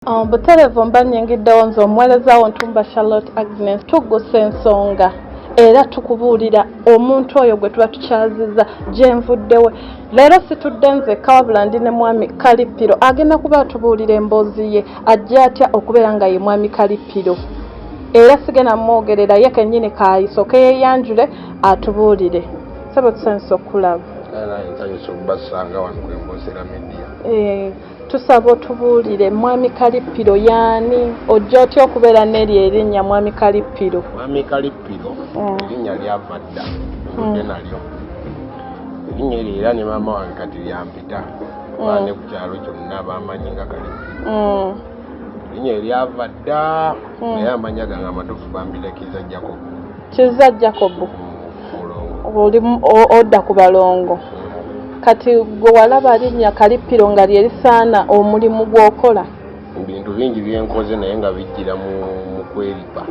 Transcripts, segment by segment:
Butereevu mba nnyingiddewo nze omuweereza wo Ntumba Charlotte Agnes. Tuggusa ensonga era tukubuulira omuntu oyo gwe tuba tukyazizza gye nvuddewe. Leero situdde nzekka wabula ndi ne Mwami Kalippiro agenda kuba atubuulira emboozi ye ajja atya okubeera nga ye Mwami Kalippiro. Era sigenda mwogerera ye kennyini kaayisooke yeeyanjule atubuulire. Ssebo tusanyuse okukulaba. Era nsanyuse okubasanga wano ku Emboosera Media. Eh, Tusaba otubuulire Mwami Kalippiro y'ani? Ojja otya okubeera n'eryo erinnya Mwami Kalippiro? Mwami Kalippiro erinnya lyava dda nvudde nalyo. Erinnya eryo era ne maama wange kati lyampita kuba ne ku kyalo kyonna bamanyi nga Kalippiro. Erinnya eryo lyava dda naye amannya gange amatuufu bampita Kizza Jacob. Kizza Jacob. Mulongo. Oli odda ku balongo. Kati gwe walaba linnya Kalippiro nga lye lisaana omulimu gw'okola? Ebintu bingi bye nkoze naye nga bijjira mu kweripa.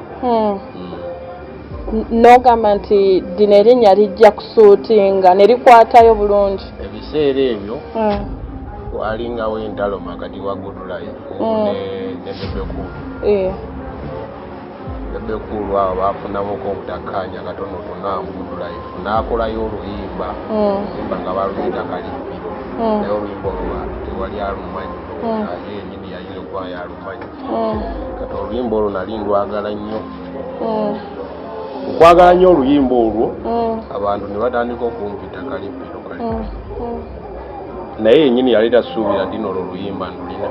N'ogamba nti lino erinnya lijja kusuutinga ne likwatayo bulungi. Ebiseera ebyo walingawo entalo makati wa Good Life ne Bebe Cool. Bebe Cool abo baafunamuko obutakkaanya katonotono mu Good Life n'akolayo oluyimba oluyimba nga baluyita Kalippiro naye oluyimba olwo tewali alumanyi ye yennyini yayinza okuba yalumanyi. Kati oluyimba olwo nali ndwagala nnyo. Okwagala nnyo oluyimba olwo abantu ne batandika okumpita Kalippiro Kalippiro. Naye yennyini yali tasuubira nti nno olwo oluyimba ndulina.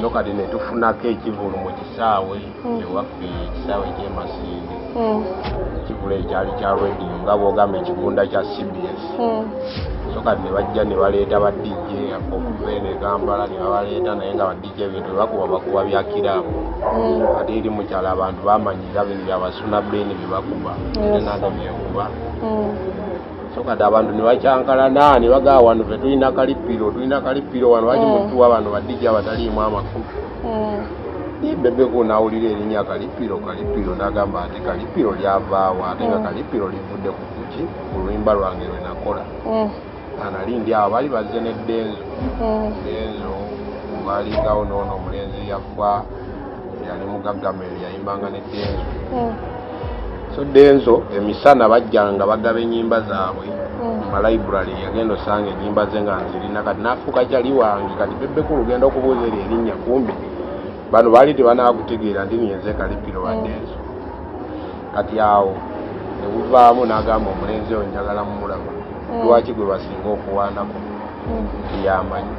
So kati ne tufunako ekivvulu mu kisaawe ewaffe ekisaawe ky'e Masindi. Ekivvulu ekyo kyali kya radio nga bw'ogamba ekigunda kya CBS. So kati ne bajja ne baleeta ba DJ okuva eno e Kampala ne babaleeta naye nga ba DJ ebintu bye bakuba bakuba bya kiraabu. Ate eri mu kyalo abantu baamanyira bino bya Basuna Ben bye bakuba ate nange bye nkuba. So kati abantu ne bakyankalana ne bagamba wano ffe tulina Kalippiro tulina Kalippiro wano lwaki mutuwa bano ba DJ abataliimu amakulu. Bebe Cool n'awulira erinnya Kalippiro Kalippiro n'agamba ate Kalippiro lyavaawa ate nga Kalippiro livudde ku kuki ku luyimba lwange lwe nakola. Nali ndi awo baali bazze ne Denzo. Denzo baalingawo n'ono omulenzi yafa yali mugagga yayimbanga ne Denzo. So Denzo emisana bajjanga bagaba ennyimba zaabwe mu ma library yagenda osanga ennyimba ze nga nzirina kati n'afuuka kyali wange kati Bebe Cool genda okubuuza eryo erinnya kumbe bano baali tebanaakutegeera nti nyenze Kalippiro wa Denzo. Kati awo ne buvaamu n'agamba omulenzi oyo njagala mmulaba lwaki gwe basinga okuwaanako nti y'amanyi.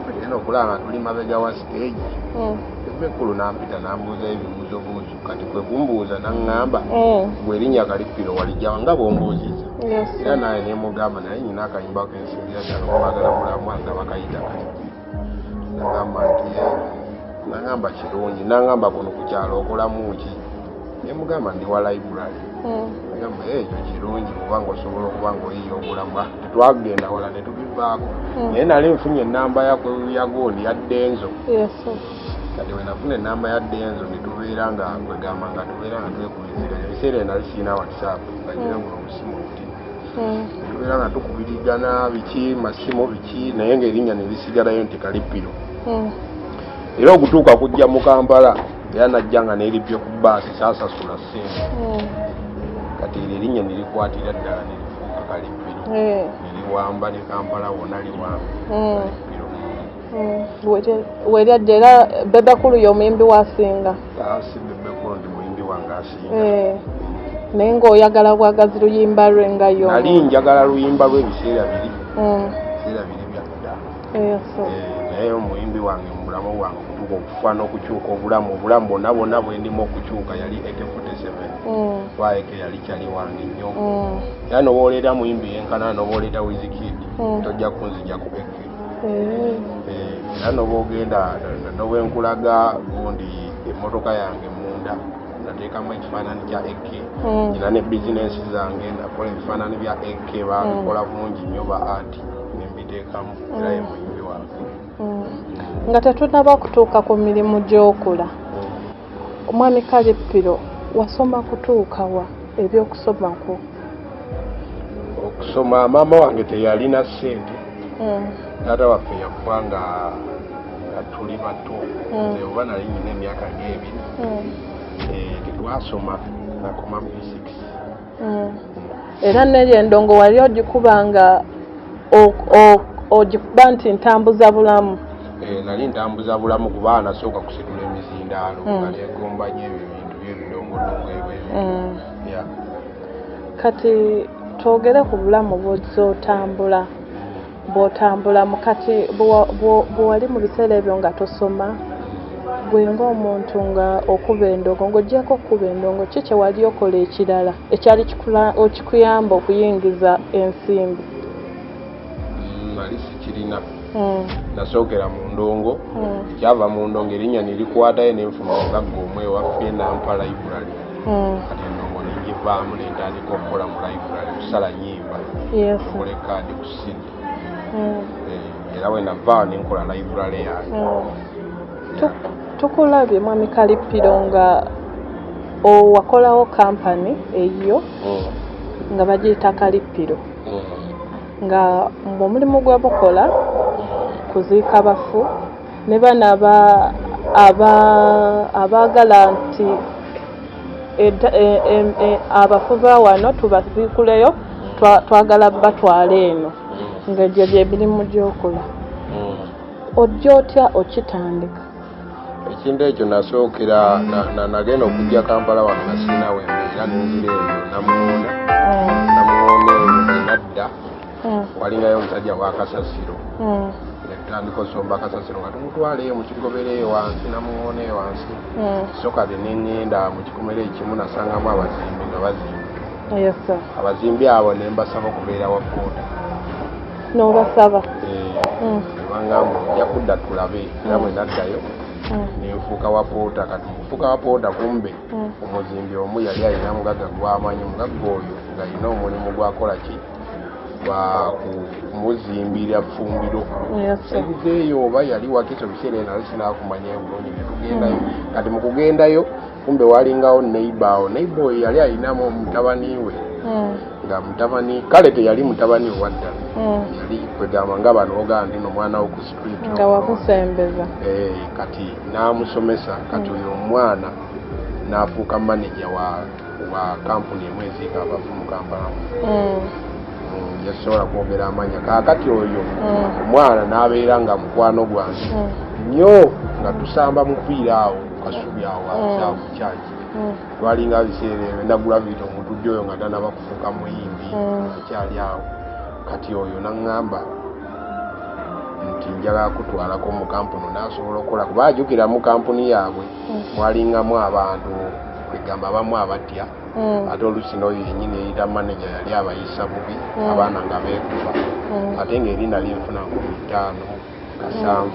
Agenda okulaba nga tuli mabega wa stage Bebe Cool n'ampita n'ambuuza ebibuuzobuuzo kati kwe kumbuuza n'aŋŋamba gwe erinnya Kalippiro walijja nga bw'ombuuzizza. Era naye ne mugamba naye nnyina akayimba k'ensingira ddala okwagala bulamu nga bakayita Kalippiro. Nagamba nti nagamba kirungi nangamba kuno ku kyalo okolamu ki? Ne mugamba ndi wa library. Nagamba ekyo kirungi kubanga osobola okuba ng'oyiiya obulamu. Tetwagenda wala ne tubivaako. Naye nali nfunye ennamba ya gundi ya Denzo. Kati bwe nafuna ennamba ya Denzo ne tubeera nga kwegamba nga tubeera nga twekubiziganya. Ebiseera ebyo nali sirina WhatsApp nga nnyina buno obusimu obutini. Tubeera nga tukubirigana biki masimu biki naye ng'erinnya ne lisigalayo nti Kalippiro. Era okutuuka kujja mu Kampala era najja nga neerippye ku bbaasi saasasula ssente. Kati eryo erinnya ne likwatira ddala ne lifuuka Kalippiro. Ne liwamba ne Kampala wonna liwamba Kalippiro. Weryajja era Bebe Cool y'omuyimbi w'asinga. Si Bebe Cool nti muyimbi wange asinga. Naye ng'oyagala bwagazi luyimba lwe nga yo. Nali njagala luyimba lwe ebiseera biri. Ebiseera biri bya dda. Naye omuyimbi wange mu bulamu bwange okutuuka okufa n'okukyuka obulamu obulamu bwonna bwonna bwe ndimu okukyuka yali AK47. Kuba AK yali kyali wange nnyo. Era n'oba oleeta muyimbi yenkana n'oba oleeta Wizkid tojja kunzija ku AK. Era n'oba ogenda n'oba nkulaga gundi emmotoka yange munda nateekamu ekifaananyi kya AK. Nina ne bizinensi zange nakola ebifaananyi bya AK babikola bulungi nnyo ba art ne mbiteekamu era ye muyimbi wange. Nga tetunnaba kutuuka ku mirimu gy'okola, Omwami Kalippiro wasoma kutuuka wa ebyokusoma kwo? Okusoma maama wange teyalina ssente. Taata waffe yafa nga tuli bato, nze oba nali nyina emyaka ng'ebiri, tetwasoma, nakoma mu P6. Era neryo endongo wali ogikuba nga ogikuba nti ntambuza bulamu? Nali ntambuza bulamu, kuba nasooka kusitula emizindaalo nga negomba nnyo ebyo ebintu byebidongodongo ebyo. Yeah. Kati twogere ku bulamu bw'ozotambula, bw'otambulamu kati. Bwe wali mu biseera ebyo nga tosoma, gwe ng'omuntu nga okuba endongo, ng'oggyeko okuba endongo, ki kye wali okola ekirala ekyali kikuyamba okuyingiza ensimbi? Nali sikirina. Nasookera mu ndongo. Ekyava mu ndongo, erinnya nerikwatayo, nenfuna omugagga omwe ewaffe nampa library. Kati endongo nengivaamu, nentandika okukola mu library, kusala nyimba, okola ekaadi ku CD. Era bwe navaawo nenkola library yange. Tukulabye, mwami Kalippiro, nga owakolawo kampani eyo nga bagiyita Kalippiro, nga omulimu gwe bukola kuziika bafu ne bano abaagala nti abafu ba wano tubaziikuleyo, twagala batwala eno, ng'egyo gyemirimu gy'okola. Ojja otya okitandika? Ekintu ekyo nasookera nagenda okujja Kampala wano nga sirina wembeera, nenzira eyo Namuŋoona. Namuŋoona eyo enadda walingayo omusajja wa kasasiro. Netutandika osomba kasasiro nga tumutwala eyo mukigobera eyo wansi, Namuŋoona eyo wansi. So kati neŋŋenda mu kikomera ekimu, nasangamu abazimbi nga bazimba. Abazimbi abo ne mbasaba okubeera wa porter. N'obasaba? Nebangamba ojja kudda tulabe. Era bwe naddayo nenfuuka wa porter. Kati mukufuuka wa porter, kumbe omuzimbi omu yali alina mugagga gw'amanyi. Mugagga oyo ng'alina omulimu gwakola ki, gwa kumuzimbira ffumbiro. Ebizeeyo oba yali Wakiso, biseera ebyo nali sinaakumanyayo bulungi. Netugendayo. Kati mu kugendayo, kumbe walingawo neighbor awo. Neighbor oyo yali alinamu mutabani we, nga mutabani kale teyali mutabani owaddala, yali kwegamba nga bano ogaa nti nomwana wo ku street. Nga wakusembeza. Kati n'amusomesa. Kati oyo omwana n'afuuka manager wa kampuni emu eziika abafu mu Kampala. Yasobola kwogera amanya. Kaakati oyo omwana n'abeera nga mukwano gwange nnyo, nga tusamba mupiira awo kasubi awo wansi awo ku kyaki. Twalinga biseera ebyo nagula vito omutujju oyo nga tanaba kufuuka muyimbi, akyali awo. Kati oyo naŋŋamba nti njagala kutwalako mu kampuni n'asobola okukola, kuba ajjukira mu kampuni yaabwe mwalingamu abantu kwegamba abamu abatya, ate oluusi n'oyo yennyini eyita manager yali abayisa bubi, abaana nga beekuba. Ate ng'eri nali nfuna 5,000, 7,000.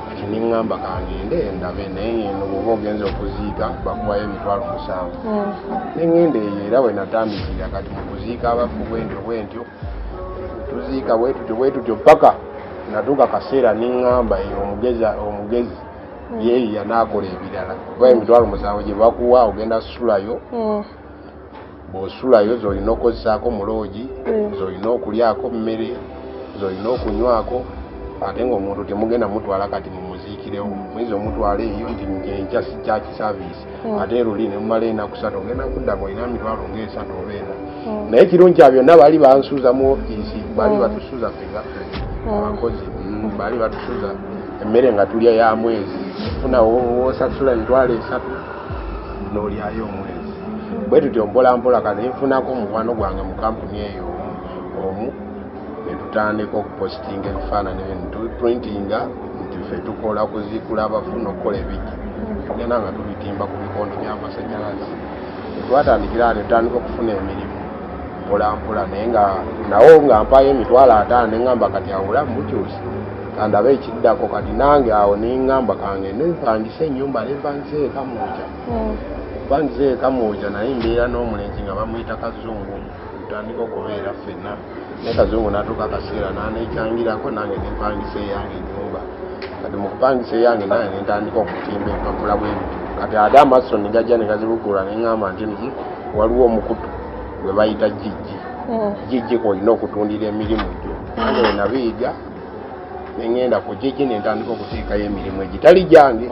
Kati neŋŋamba kangende ndabe, naye eno bw'oba ogenza okuziika bakuwayo 700,000. Neŋŋenda eyo, era we natandikira kati mu kuziika abafu bwentyo bwentyo, tuziika bwe tutyo bwe tutyo, paka natuuka kaseera neŋŋamba eyo omugezi omugezi yeeyiya n'akola ebirala, kuba 700,000 gye bakuwa ogenda sulayo. Bw'osulayo, z'olina okukozesaako mu lodge, z'olina okulyako mmere, z'olina okunywako, ate ng'omuntu temugenda mutwala kati mumuziikirewo. Muyinza omutwala eyo nti enkya church service, ate luli ne mumala enaku 3, ogenda kudda ng'olina 300,000 oba 400. Naye ekirungi kya byonna, baali bansuuza mu ofiisi, baali batusuuza ffe nga ffe abakozi. Baali batusuuza emmere nga tulya ya mwezi. Funa wosasula 30,000 n'olyayo omwezi. Bwe tutyo mpola mpola, kati nfunako omukwano gwange mu kampuni eyo omu, ne tutandika okupositinga ebifaananyi bino, tuprintinga nti ffe tukola kuziikula abafu n'okukola ebijja, tugenda nga tubitimba ku bikondo by'amasanyalaze. Twatandikira awo ne tutandika okufuna emirimu mpola mpola, naye nga nawo nga mpayo 50,000. Neŋŋamba kati awo obulamu bukyuse, kandabe ekiddako. Kati nange awo neŋŋamba kangende mpangise ennyumba, nempangisa e Kamwokya. Mpangisa e Kamwokya, naye mbeera n'omulenzi nga bamuyita Kazungu. Tutandika okubeera ffenna naye Kazungu n'atuuka akaseera n'aneekyangirako, nange nempangisa eyange ennyumba. Kati mu kupangisa eyange, nange nentandika okutimba empapula bwe bityo. Kati ate amaaso ne gajja ne gazibukula, ne ŋŋamba nti waliwo omukutu gwe bayita Jiji. Jiji kwolina okutundira emirimu gyo. Nange we nabiyiga. Nengenda ku gigi nentandika okuteekayo emirimu egitali gyange.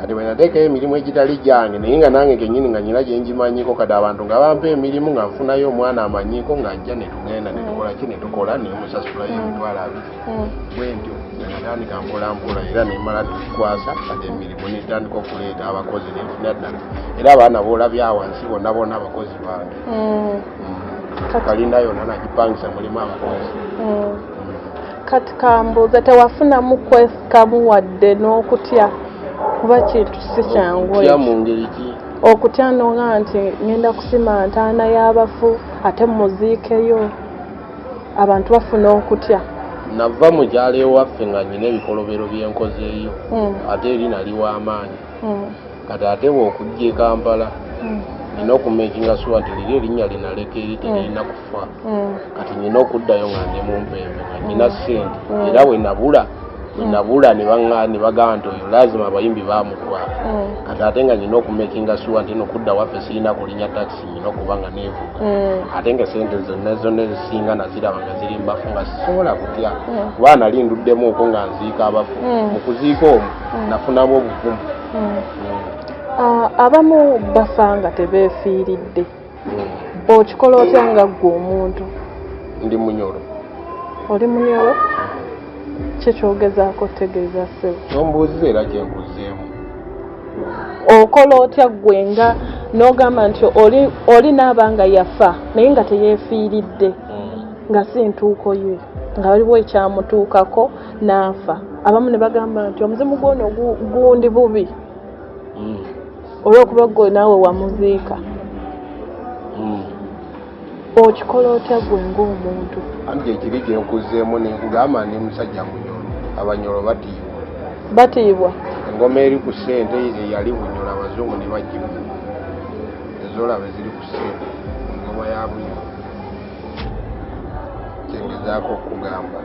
Kati bwe nateekayo emirimu egitali gyange, naye nga nange kennyini nga nyina gye ngimanyiko, kati abantu nga bampa emirimu, nga nfunayo omwana amanyiko, ng'ajja ne tugenda ne tukola ki, ne tukola, ne musasulayo 200,000. Bwe ntyo nga natandika mpola mpola, era nemala tukikwasa. Kati emirimu netandika okuleeta abakozi, nenfuna ddala, era abaana boolabye awo wansi bonna bonna abakozi bange. Kalinda yonna nagipangisa, mulimu abakozi. Kati kambuuze, tewafunamu kwesikamu wadde n'okutya, kuba kintu si kyangu? Otya mu ngeri ki? Okutya noga nti ngenda kusima ntaana y'abafu ate muziikeyo, abantu bafuna okutya. Nava mu kyalo ewaffe nga nyina ebikolobero byenkozeeyo, ate eri nali w'amaanyi. Kati ate bw'okujja e Kampala, nina okumakinga sure nti liri erinnya linaleka eri teririna kufa. Kati nina okuddayo nga ndi mu mpembe, nga nyina ssente. Era bwe nabula ne bagamba nti oyo lazima abayimbi bamutwala. Kati ate nga nyina okumakinga sure nti nokudda waffe sirina kulinya takisi, nyina okuba nga neevuga. Ate nga sente zonna zonna ezisinga naziraba nga ziri mbafu, nga sisobola kutya, kuba nali nduddemu okwo nga nziika abafu. Mu kuziika omwo nafunamu obuvumu. Ah, abamu bafa nga tebeefiiridde. Okikola otya nga ggwe omuntu? Ndi munyolo. Oli munyolo? Kyekyogezaako otegeeza, ssebo? Kyombuuziza era kyenkuzeemu. Okola otya ggwe nga n'ogamba nti oli naaba nga yafa naye nga teyeefiiridde, nga si ntuuko ye, nga waliwo ekyamutuukako n'afa? Abamu ne bagamba nti omuzimu gwono gundi bubi olw'okuba gwe naawe wamuziika. Okikola otya gwe ng'omuntu? Anti ekiri kyenkuzeemu nenkugamba, ndi musajja munyolo, abanyolo batiibwa. Batiibwa. Engoma eri ku ssente eyali Bunyolo, abazungu ne bagibu ezolaba eziri ku ssente, engoma ya Bunyolo, kyengezaako okugamba.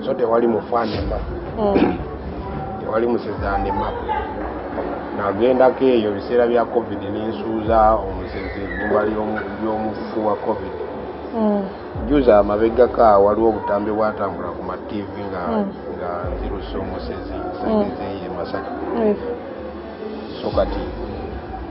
So tewali mufaanema, tewali musezanema. Nagendako eyo biseera bya COVID, nensuuza omusezi eggumba ly'omufu wa COVID. Juza amabegako awo waliwo obutambi bwatambula ku ma TV nga nga nzirusa omusezi sagizeeyo e Masaka. So kati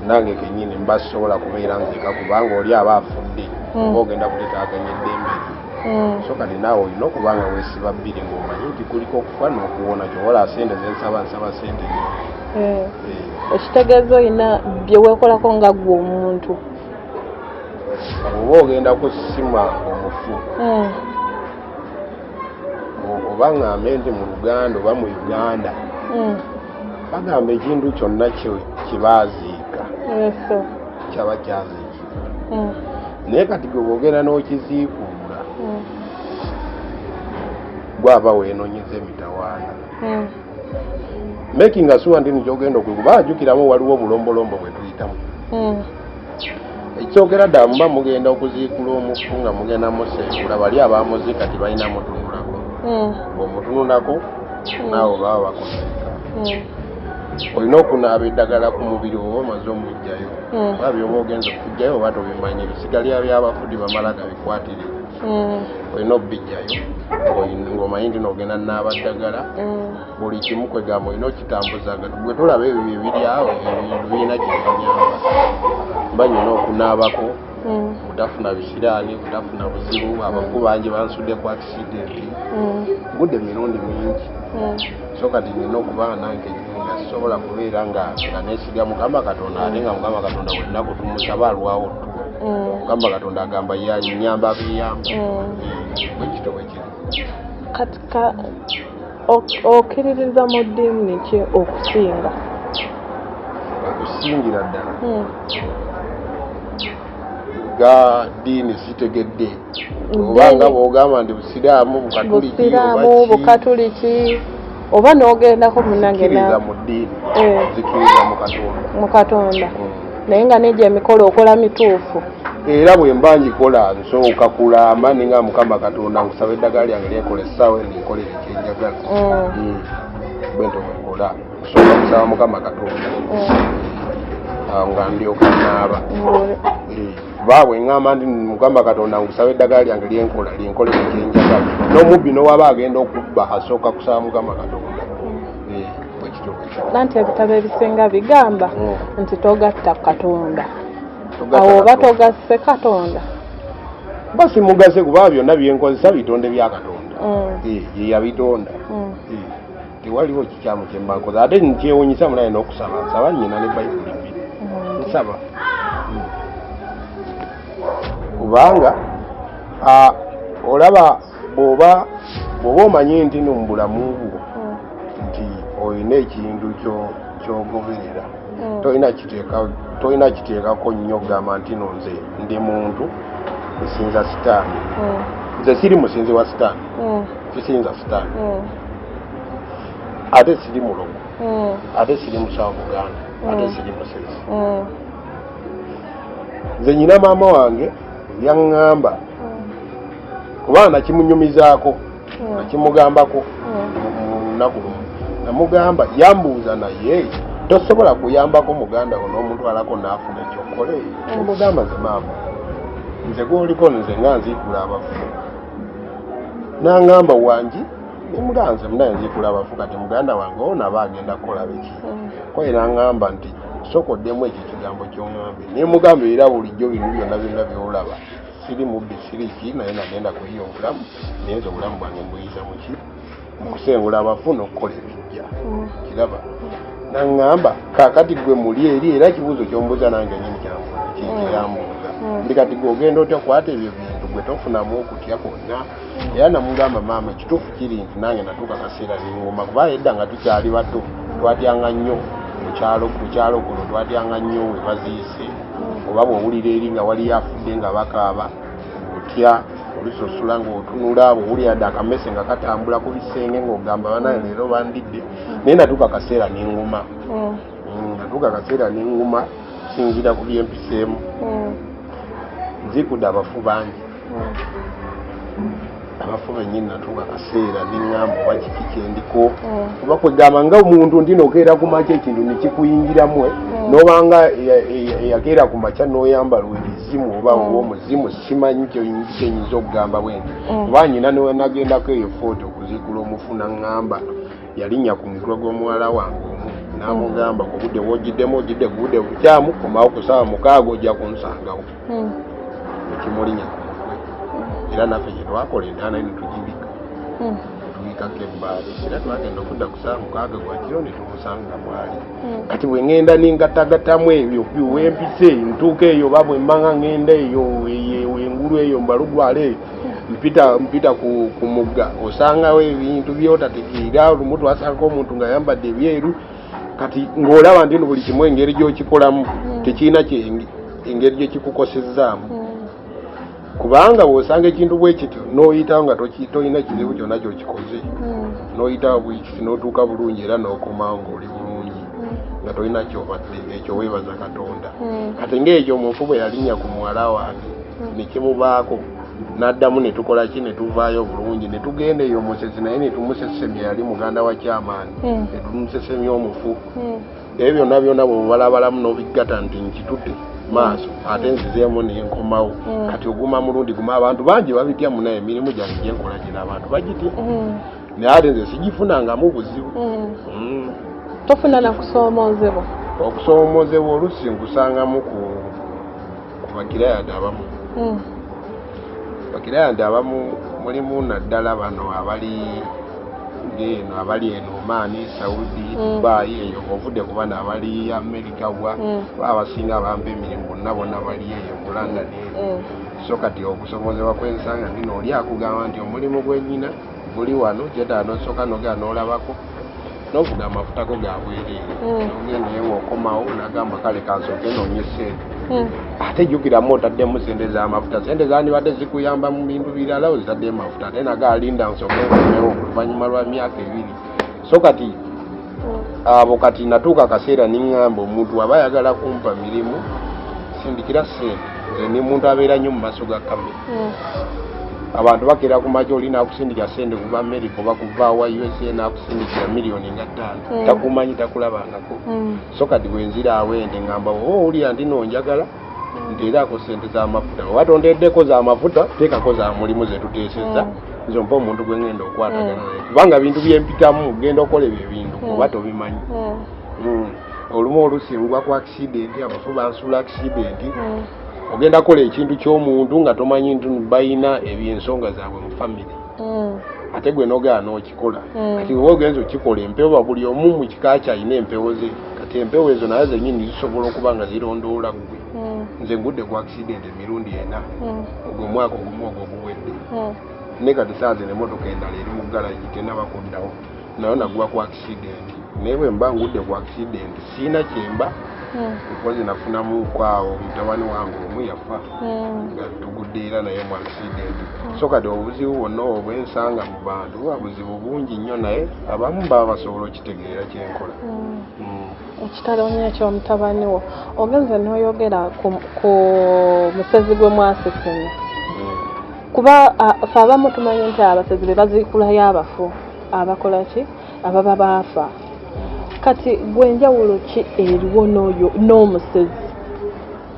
nange kenyini mba sisobola kubeera nzeka, kubanga oli aba afudde, oba ogenda kuteteaganya eddembe lye. So kati naawe olina okuba nga weesiba bbiri, ng'omanyi nti kuliko okufa n'okuwona. Kyobola sente zensaba, nsaba sente nyingi. Eh. Ekitegeeza olina bye weekolako nga ggwe omuntu. Oba ogenda kusima omufu, oba ŋŋambe nti mu Luganda oba mu Uganda, bagamba ekintu kyonna kye baaziika kyaba kyaziikibwa. Naye kati gwe bwogenda n'okiziikuula, gwaba weenoonyeza emitawaana. Making sure nti nikyogenda okuba ajjukiramu, waliwo obulombolombo bwe tuyitamu. Ekisookera ddala, muba mugenda okuziikula omufu, nga mugenda museekula, bali abamuziika tebalina mutunulako. Bw'omutunulako, naawe baba bakuziika. Olina okunaaba eddagala ku mubiri oba omaze omugjayo, oba byoba ogenza okugjayo oba tobimanyi, ebisigalira by'abafu tebamala gabikwatirira. Olina obijjayo ng'omanyi nti nogenda naaba ddagala. Buli kimu kwegamba olina okitambuza nga gwe tolaba ebyo byebiri awo, ebintu birina kyebinyamba. Mba nyina okunaabako butafuna bisiraani, butafuna buzibu. Abafu bangi bansudde ku accident, gudde emirundi mingi. So kati nina okuba nange nga sisobola kubeera nga nesiga Mukama Katonda, ate nga Mukama Katonda buli lunaku tumusaba alwawo ttuwa. Mukama Katonda agamba yanyamba biyamba. Bwekito bwe kiri. Kati okkiririza mu ddiini ki okusinga? Okusingira ddala ga ddiini sitegedde, oba nga bwogamba nti Busiraamu, Bukatuliki? Busiraamu, Bukatuliki, oba n'ogendako munange. Zikiriza mu ddiini. Zikiriza mu Katonda. Mu Katonda. Naye nga negyo emikolo okola mituufu? Era bwe mba ngikola, nsooka kulaama ninga Mukama Katonda, nkusaba eddagala lyange lyekola essaawa eno, nkolere kyenjagala. Bwentyo bwenkola, nsooka kusaba Mukama Katonda. Awo nga ndyoka naaba. Kuba bwe ŋŋamba nti Mukama Katonda nkusaba eddagala lyange lyenkola linkole ku kyenjagala, n'omubbi n'owaba agenda okubba asooka kusaba Mukama Katonda. Bwekityo bwekityo. Nanti ebitabo ebisinga bigamba nti togatta Katonda. Awo oba togasse Katonda. Mba simugase kuba byonna byenkozesa bitonde bya Katonda. Ye yabitonda. Tewaliwo kikyamu kye mba nkoze, ate nkyewunyisa munaye n'okusaba nsaba nnyina ne Bayibuli bbiri nsaba, kubanga olaba bw'oba omanyi nti no mu bulamu bwo nti olina ekintu ky'ogoberera, tolina kiteekako nnyo kugamba nti no nze ndi muntu nsinza sitaani. Nze siri musinzi wa sitaani, sisinza sitaani, ate siri mulogo, ate siri musawo Buganda, ate siri musezi. Nze nyina maama wange yaŋŋamba, kubanga nakimunyumizaako, nakimugambako mu lunaku lumu, namugamba, yambuuza, naye tosobola kuyambako muganda wo n'omutwalako n'afuna ekyokukola eyo? Nemugamba, nze maama, nze gwoliko nze nga nziikula abafu. N'aŋŋamba, wangi? Nemugamba, nze munaye nziikula abafu, kati muganda wange ono aba agenda kukola biki? Kwaye n'aŋŋamba nti sooka oddemu ekyo ekigambo ky'oŋŋambye. Nemugamba, era bulijjo bino byonna byonna by'olaba, siri mubbi, siri ki, naye nagenda kuyiya obulamu, naye nze obulamu bwange mbuyisa muki? Mu kusengula abafu n'okukola ebijja. Kiraba naŋŋamba, kaakati gwe muli eri, era ekibuuzo kyombuuza nange nyini kyeyambuuza nti kati gwe ogenda otya kwata ebyo bintu, gwe tofunamu okutya kwonna? Era namugamba, maama, ekituufu kiri nti nange natuuka kaseera ninguma, kuba edda nga tukyali bato twatyanga nnyo ku kyalo kuno, twatyanga nnyo we baziise, oba bw'owulira eri nga waliyo afudde nga bakaaba otya, olusi osula ng'otunula, bw'owulira dde akamese nga katambula ku bisenge ng'ogamba, banaye leero bandidde. Naye natuuka kaseera ninguma. Natuuka kaseera ninguma sinzira ku byempiseemu. Nziikudde abafu bangi, abafu bennyini. Natuuka kaseera neŋŋamba oba kiki kyendiko, oba kwegamba nga omuntu nti nokeera ku makya ekintu nekikuyingiramu, nobanga eyakeera ku makya n'oyambala ebizimu oba oba omuzimu, simanyi kyenyinza okugamba bwe nti, kuba nyina nagendako eyo Fort okuziikula omufu, naŋŋamba yalinnya ku mutwe gw'omuwala wange omu n'amugamba, ku budde bw'ogiddemu ogidde ku budde bukyamu, komawo ku ssaawa 6 ojja kunsangawo. Ekimulinnya ku mutwe, era naffe gye twakola entaana ne tugibika, tubikako ebbaati, era twagenda okudda ku ssaawa 6 gwa kiro ne tumusanga mwali. Kati bwe ŋŋenda nengattagattamu ebyo wempise ntuuka eyo, oba bwe mba nga ŋŋenda eyo engulu eyo mbalugwala eyo, mpita ku mugga, osangawo ebintu byotategeera. Olumu twasangako omuntu ng'ayambadde ebyeru, kati ng'olaba nti no buli kimu engeri gy'okikolamu tekirina engeri gyekikukosezaamu, kubanga bw'osanga ekintu bwe kityo n'oyitawo nga tolina kizibu kyonna kyokikoze, n'oyitawo bwekiti n'otuuka bulungi era n'okomawo ng'oli bulungi nga tolina kyobadde, ekyo weebaza Katonda. Kati ng'ekyo omufu bwe yalinnya ku muwala wange nekimubaako, n'addamu ne tukola ki, ne tuvaayo bulungi ne tugenda eyo musesi, naye ne tumusesemya, yali muganda wa kyamaani, ne tumusesemya omufu. Ebyo byonna byonna bwebubalabalamu n'obiggata nti nkitudde maaso ate nzizeemu nenkomawo. Kati oguma mulundi guma, abantu bangi babitya munaye, emirimu gyange gyenkola gino abantu bagitya, naye ate nze sigifunangamu buzibu. Tofuna na kusoomoozebwa? Okusoomoozebwa oluusi nkusangamu ku bakirayadi abamu. Bakirayadi abamu mulimu naddala bano abali ng'eno, abali eno Oman, Saudi, Dubai eyo, ovudde ku bano abali America bwa abasinga abampa emirimu bonna bonna bali eyo mu London eyo. So kati okusomoozebwa kwensanga ndino, oli akugamba nti omulimu gwenyina guli wano, kyetaaga nosooka nogenda n'olabako n'ovuga amafuta go ga bwereere, nogenda eyo ng'okomawo nagamba, kale kansooke noonye ssente. Ate jjukiramu otaddemu sente z'amafuta, sente zandibadde zikuyamba mu bintu birala ozitaddemu mafuta, ate naga alinda nsooke nkomewo oluvannyuma lwa myaka 2. So kati abo, kati natuuka akaseera niŋŋamba omuntu aba ayagala kumpa mirimu, sindikira ssente. Nze ni muntu abeera nnyo mu maaso ga kamera. Abantu bakeera ku makya, oli nakusindikira sente kuva America oba kuva wa USA, nakusindikira miliyoni nga 5, takumanyi, takulabangako. So kati bwenzira awo ente ŋŋamba, oba owulira nti nonjagala, Nteerako sente z'amafuta, oba tonteeddeko z'amafuta, teekako za mulimu ze tuteesezza. Nze mpa omuntu gwe ngenda okukwatagana naye, kubanga bintu byempitamu genda okukola ebyo ebintu oba tobimanyi. Olumu olusi ngwa ku accident, abafu bansuula accident. Ogenda kukola ekintu ky'omuntu nga tomanyi nti balina ebyensonga zaabwe mu family, ate gwe nogaa n'okikola. Kati oba ogenza okikola, empewo, buli omu mu kika kye alina empewo ze. Kati empewo ezo naye zennyini zisobola okuba nga zirondoola ggwe. Nze ngudde ku accident emirundi 4 ogwo omwaka ogumu ogwo guwedde. Ne kati saa zino emmotoka endala eri mu garagi, tenaba kuddawo, nayo nagwa ku accident. Naye bwe mba ngudde ku accident, siina kyemba because nafunamu kwawo mutabani wange omu yafa nga tugudde era naye mu accident. So kati obuzibu bwonna obwo bwensanga mu bantu buba buzibu bungi nnyo, naye abamu baba basobola okitegeera kyenkola. Ekitalo nnyo ekyomutabani wo. Ogenze n'oyogera ku musezi gwe mwasesemya, kuba ffe abamu tumanyi nti abasezi be baziikulayo abafu, abakola ki, ababa baafa. Kati gwe enjawulo ki eriwo n'oyo n'omusezi?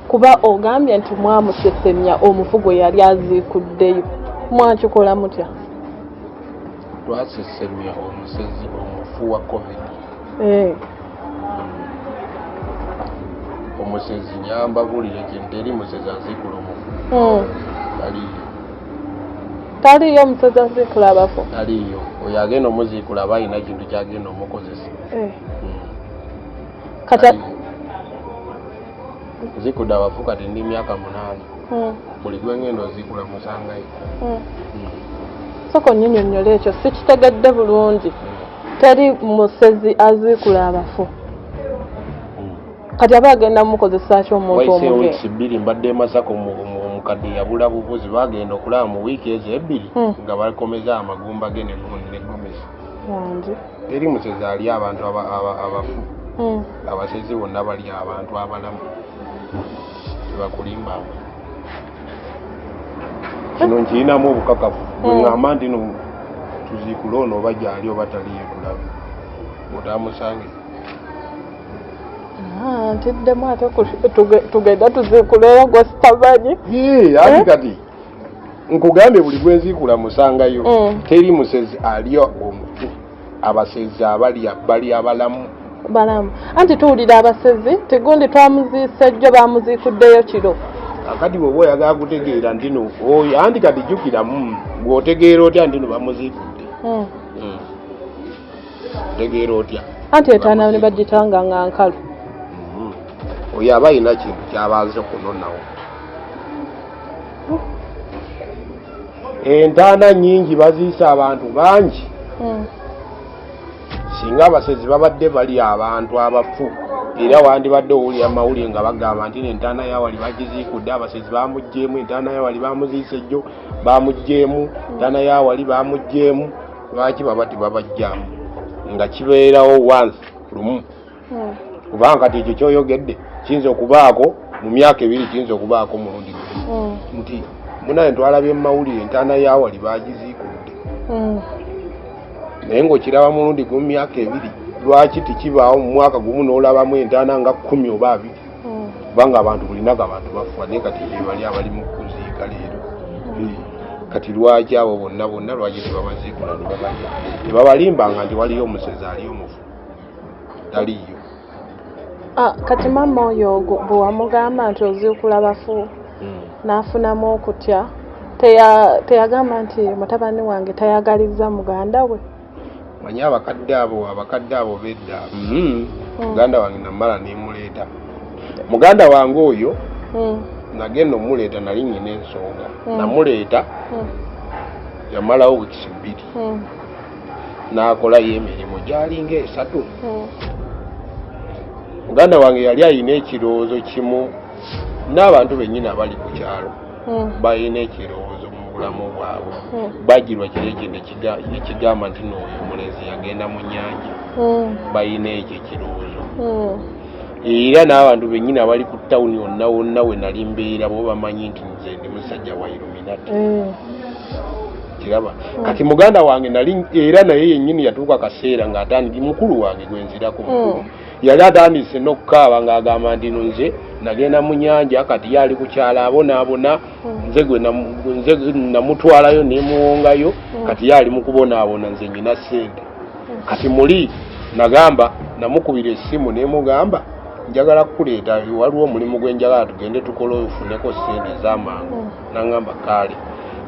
Kuba ogambye nti mwamusesemya omufu gwe yali aziikuddeyo. Mwakikola mutya? Twasesemya omusezi omufu wa COVID. Omusezi, nyamba bulire kintu, teri musezi aziikula omufu. Taliiyo. Taliiyo omusezi aziikula abafu? Taliiyo. Oyo agenda omuziikula aba alina kintu kyagenda omukozesa. Kati Taliiyo. Nziikudde abafu kati ndi myaka 8. Buli gwengenda oziikula musangayo. Sooka onnyinyonnyola ekyo, sikitegedde bulungi. Teri musezi aziikula abafu? Kati aba agenda mukozesa ki omuntu Wayiseewo omuge? Wiiki 2 mbadde e Masaka, omukadde yabula bubuzi. Bagenda okulaba mu wiiki ezo 2 nga bakomeza amagumba ge ne gomesi. Wangi? Teri musezi ali abantu abafu. Abasezi bonna bali abantu abalamu, tebakulimbanga. Kino nkirinamu obukakafu. Bwe ŋŋamba nti no tuziikule ono, oba gyali oba taliyo, tulabe otamusange. Ah, ntiddemu ate tugenda tuziikuleyo gwe sitamanyi. Ati kati nkugambye, buli gwenziikula musangayo. Teri musezi alya omufu. Abasezi abalya bali abalamu. Balamu. Anti tuwulira abasezi tigundi twamuziise jjo, bamuziikuddeyo kiro. Akati bw'oba oyagala kutegeera nti no oyo, anti kati jjukiramu, bw'otegeera otya nti no bamuziikudde? Otegeera otya? Anti etaana ne bagitanga nga nkalu. Oyo aba alina kintu kyabanze kunonawo. Entaana nyingi baziisa abantu bangi. Singa abasezi babadde bali abantu abafu, era wandibadde owulira amawulire nga bagamba nti entaana yawali bagiziikudde, abasezi bamugjeemu, entaana yawali bamuziise jjo bamugjeemu, entaana yawali bamugjeemu. Lwaki baba tebabajjamu nga kibeerawo once, lumu? Kubanga kati ekyo kyoyogedde kiyinza okubaako mu myaka 2, kiyinza okubaako mulundi gumu nti munaye twalabye mu mawulire entaana yawali bagiziikudde, naye ng'okiraba mulundi gumu myaka 2. Lwaki tekibaawo mu mwaka gumu n'olabamu entaana nga 10 oba 20? Kubanga abantu bulinaga abantu bafa, naye kati bali abali mu kuziika leero. Kati lwaki abo bonna bonna lwaki tebabaziikula ne babalya? Tebabalimbanga nti waliyo omusezi ali omufu, taliiyo. Ah, kati maama oyo bwe wamugamba nti oziikula bafu n'afunamu okutya, teyagamba nti mutabani wange tayagaliza muganda we? Manyi abakadde abo bedda. Muganda wange namala nemuleeta. Muganda wange oyo nagenda omuleeta, nali nyina ensonga. Namuleeta, yamalawo wiiki 2, n'akolayo emirimu gyalinga 3. Muganda wange yali alina ekirowoozo kimu, n'abantu bennyini abali ku kyalo balina ekirowoozo mu bulamu bwabwe. Bagirwa kiri ekintu ekigamba nti nooyo omulenzi yagenda mu nnyanja. Balina ekyo ekirowoozo. Era n'abantu bennyini abali ku tawuni wonna wonna we nali mbeera, bo bamanyi nti nze ndi musajja wa Illuminati. Kiraba kati muganda wange nali era naye yennyini yatuuka kaseera ng'atandika, mukulu wange gwenzirako mukulu, yali atandise n'okukaaba ng'agamba nti no nze Nagenda mu nyanja, kati ye ali ku kyalo abonaabona, nze gwe nze namutwalayo nemuwongayo. Kati ye ali mu kubonaabona, nze nyina ssente. Kati muli nagamba, namukubira essimu nemugamba, njagala kukuleeta, waliwo omulimu gwe njagala tugende tukole ofuneko ssente ez'amangu. Nangamba kaale.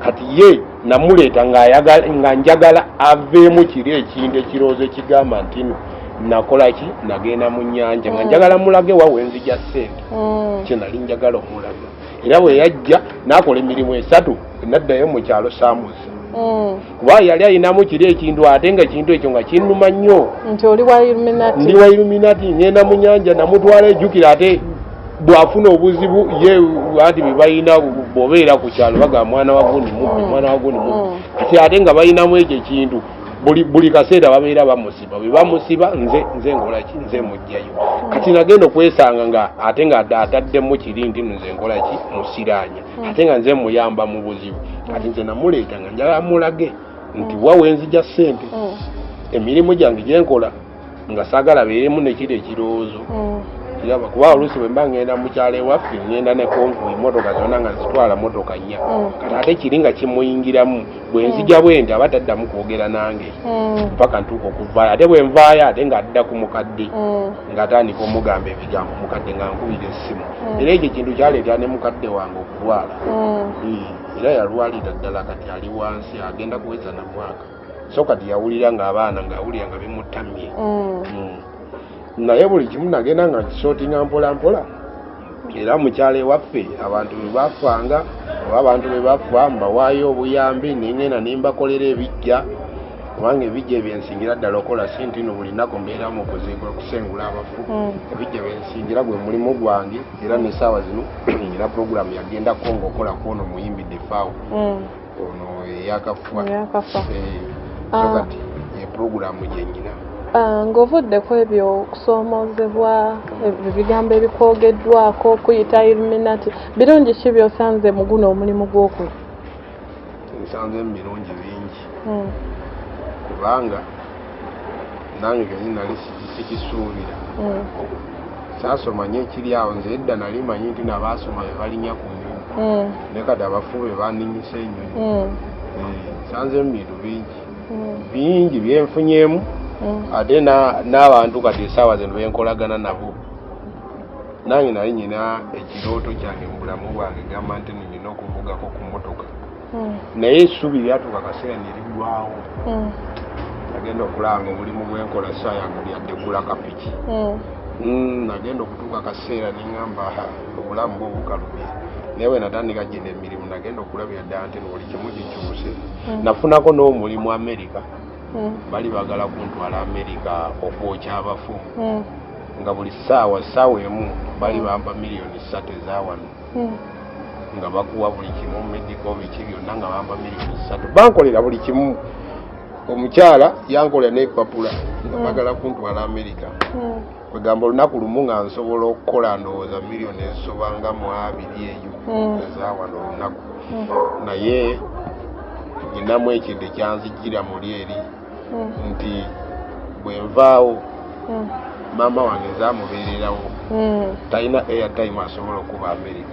Kati ye namuleeta nga njagala aveemu kiri ekintu ekirowoozo ekigamba nti no nakola ki, nagenda mu nnyanja, nga njagala mulage wa wenzija ssente. Kye nali njagala omulaga. Era bwe yajja n'akola emirimu 3, naddayo mu kyalo saamuza, kuba yali ayinamu kiri ekintu, ate nga ekintu ekyo nga kinnuma nnyo. Nti oli wa Illuminati. Ndi wa Illuminati, ngenda mu nyanja, namutwala. Ejjukira ate bw'afuna obuzibu ye anti bye balina, bw'obeera ku kyalo bagamba mwana wa gundi mubbi, mwana wa gundi mubbi. Kati ate nga balinamu ekyo ekintu, buli kaseera babeera bamusiba, bwe bamusiba nze nkola ki? Nze mugjayo. Kati nagenda okwesanga nga ate nga ataddemu kiri nti nze nkola ki, musiraanya, ate nga nze muyamba mu buzibu. Kati nze namuleeta nga njagala mulage nti wa wenzija ssente, emirimu gyange gyenkola, nga saagala beeremu nekiri ekirowoozo. Kiraba kuba oluusi bwe mba ngenda mu kyalo ewaffe, ngenda ne convoy, motoka zonna nga zitwala motoka nnya. Kati ate kiri nga kimuyingiramu, bwe nzija bwe nti aba taddamu kwogera nange paka ntuuka okuvaayo. Ate bwe nvaayo, ate ng'adda ku mukadde, ng'atandika omugamba ebigambo, mukadde nga nkubira essimu. Era ekyo ekintu kyaleetera ne mukadde wange okulwala. Era yalwalira ddala, kati ali wansi, agenda kuweza na mwaka. So kati yawulira ng'abaana ng'awulira nga bimutamye. Naye buli kimu nagenda nga nkisortinga mpola mpola. Era mukyalo ewaffe abantu bwe bafanga oba abantu bwe bafa, mbawaayo obuyambi, nengenda nembakolera ebijja, kubanga ebijja ebyensingira ddala okola si nti no buli nnaku mbeera mu kuziikula, okusengula abafu. Ebijja byensingira gwe mulimu gwange. Era nesaawa zino nyina puroguramu yagendako ngaokola kwono muyimbi Defaawo ono eyakafa. Eyakafa. So kati ye puroguramu gyenyina. Ng'ovudde ku ebyo okusoomoozebwa, ebigambo ebikwogeddwako, okuyita Illuminati, birungi ki by'osanze mu guno omulimu gw'okola? Nsanze mu birungi bingi, kubanga nange kenyini nali sikisuubira. Saasoma nnyo ekiri awo. Nze edda nali manyi nti nabaasoma be balinnya ku nnyonyi, naye kati abafu be baninnyisa ennyonyi. Nsanzemu bintu bingi bingi byenfunyeemu, ate n'abantu kati essaawa zino benkolagana nabo. Nange nali nyina ekirooto kyange mu bulamu bwange, gamba nti nina okuvugako ku mmotoka, naye essuubi lyatuuka kaseera ne liggwawo. Nagenda okulaba nga omulimu gwenkola saayagulya gula kapiki. Nagenda okutuuka kaseera neŋŋamba, "Ha, obulamu bwo bukalubye." Naye bwe natandika gino emirimu, nagenda okulabira ddala nti buli kimu kikyuse. Nafunako n'omulimu Amerika. Bali bagala kuntwala Amerika okwokya abafu, nga buli ssaawa, ssaawa emu bali bampa 3 miliyoni ezawano, nga bakuwa buli kimu, medical, biki byonna, nga bampa 3 miliyoni. Bankolera buli kimu, omukyala yankolera n'epapula, nga bagala kuntwala Amerika. Kwegamba olunaku lumu nga nsobola okukola ndowooza miliyoni ezisobanga mu abiri eyo ezawano olunaku. Naye nyinamu ekintu ekyanzijira muli eri nti bwe nvaawo, maama wange zamubeererawo, talina airtime asobola okuba Amerika.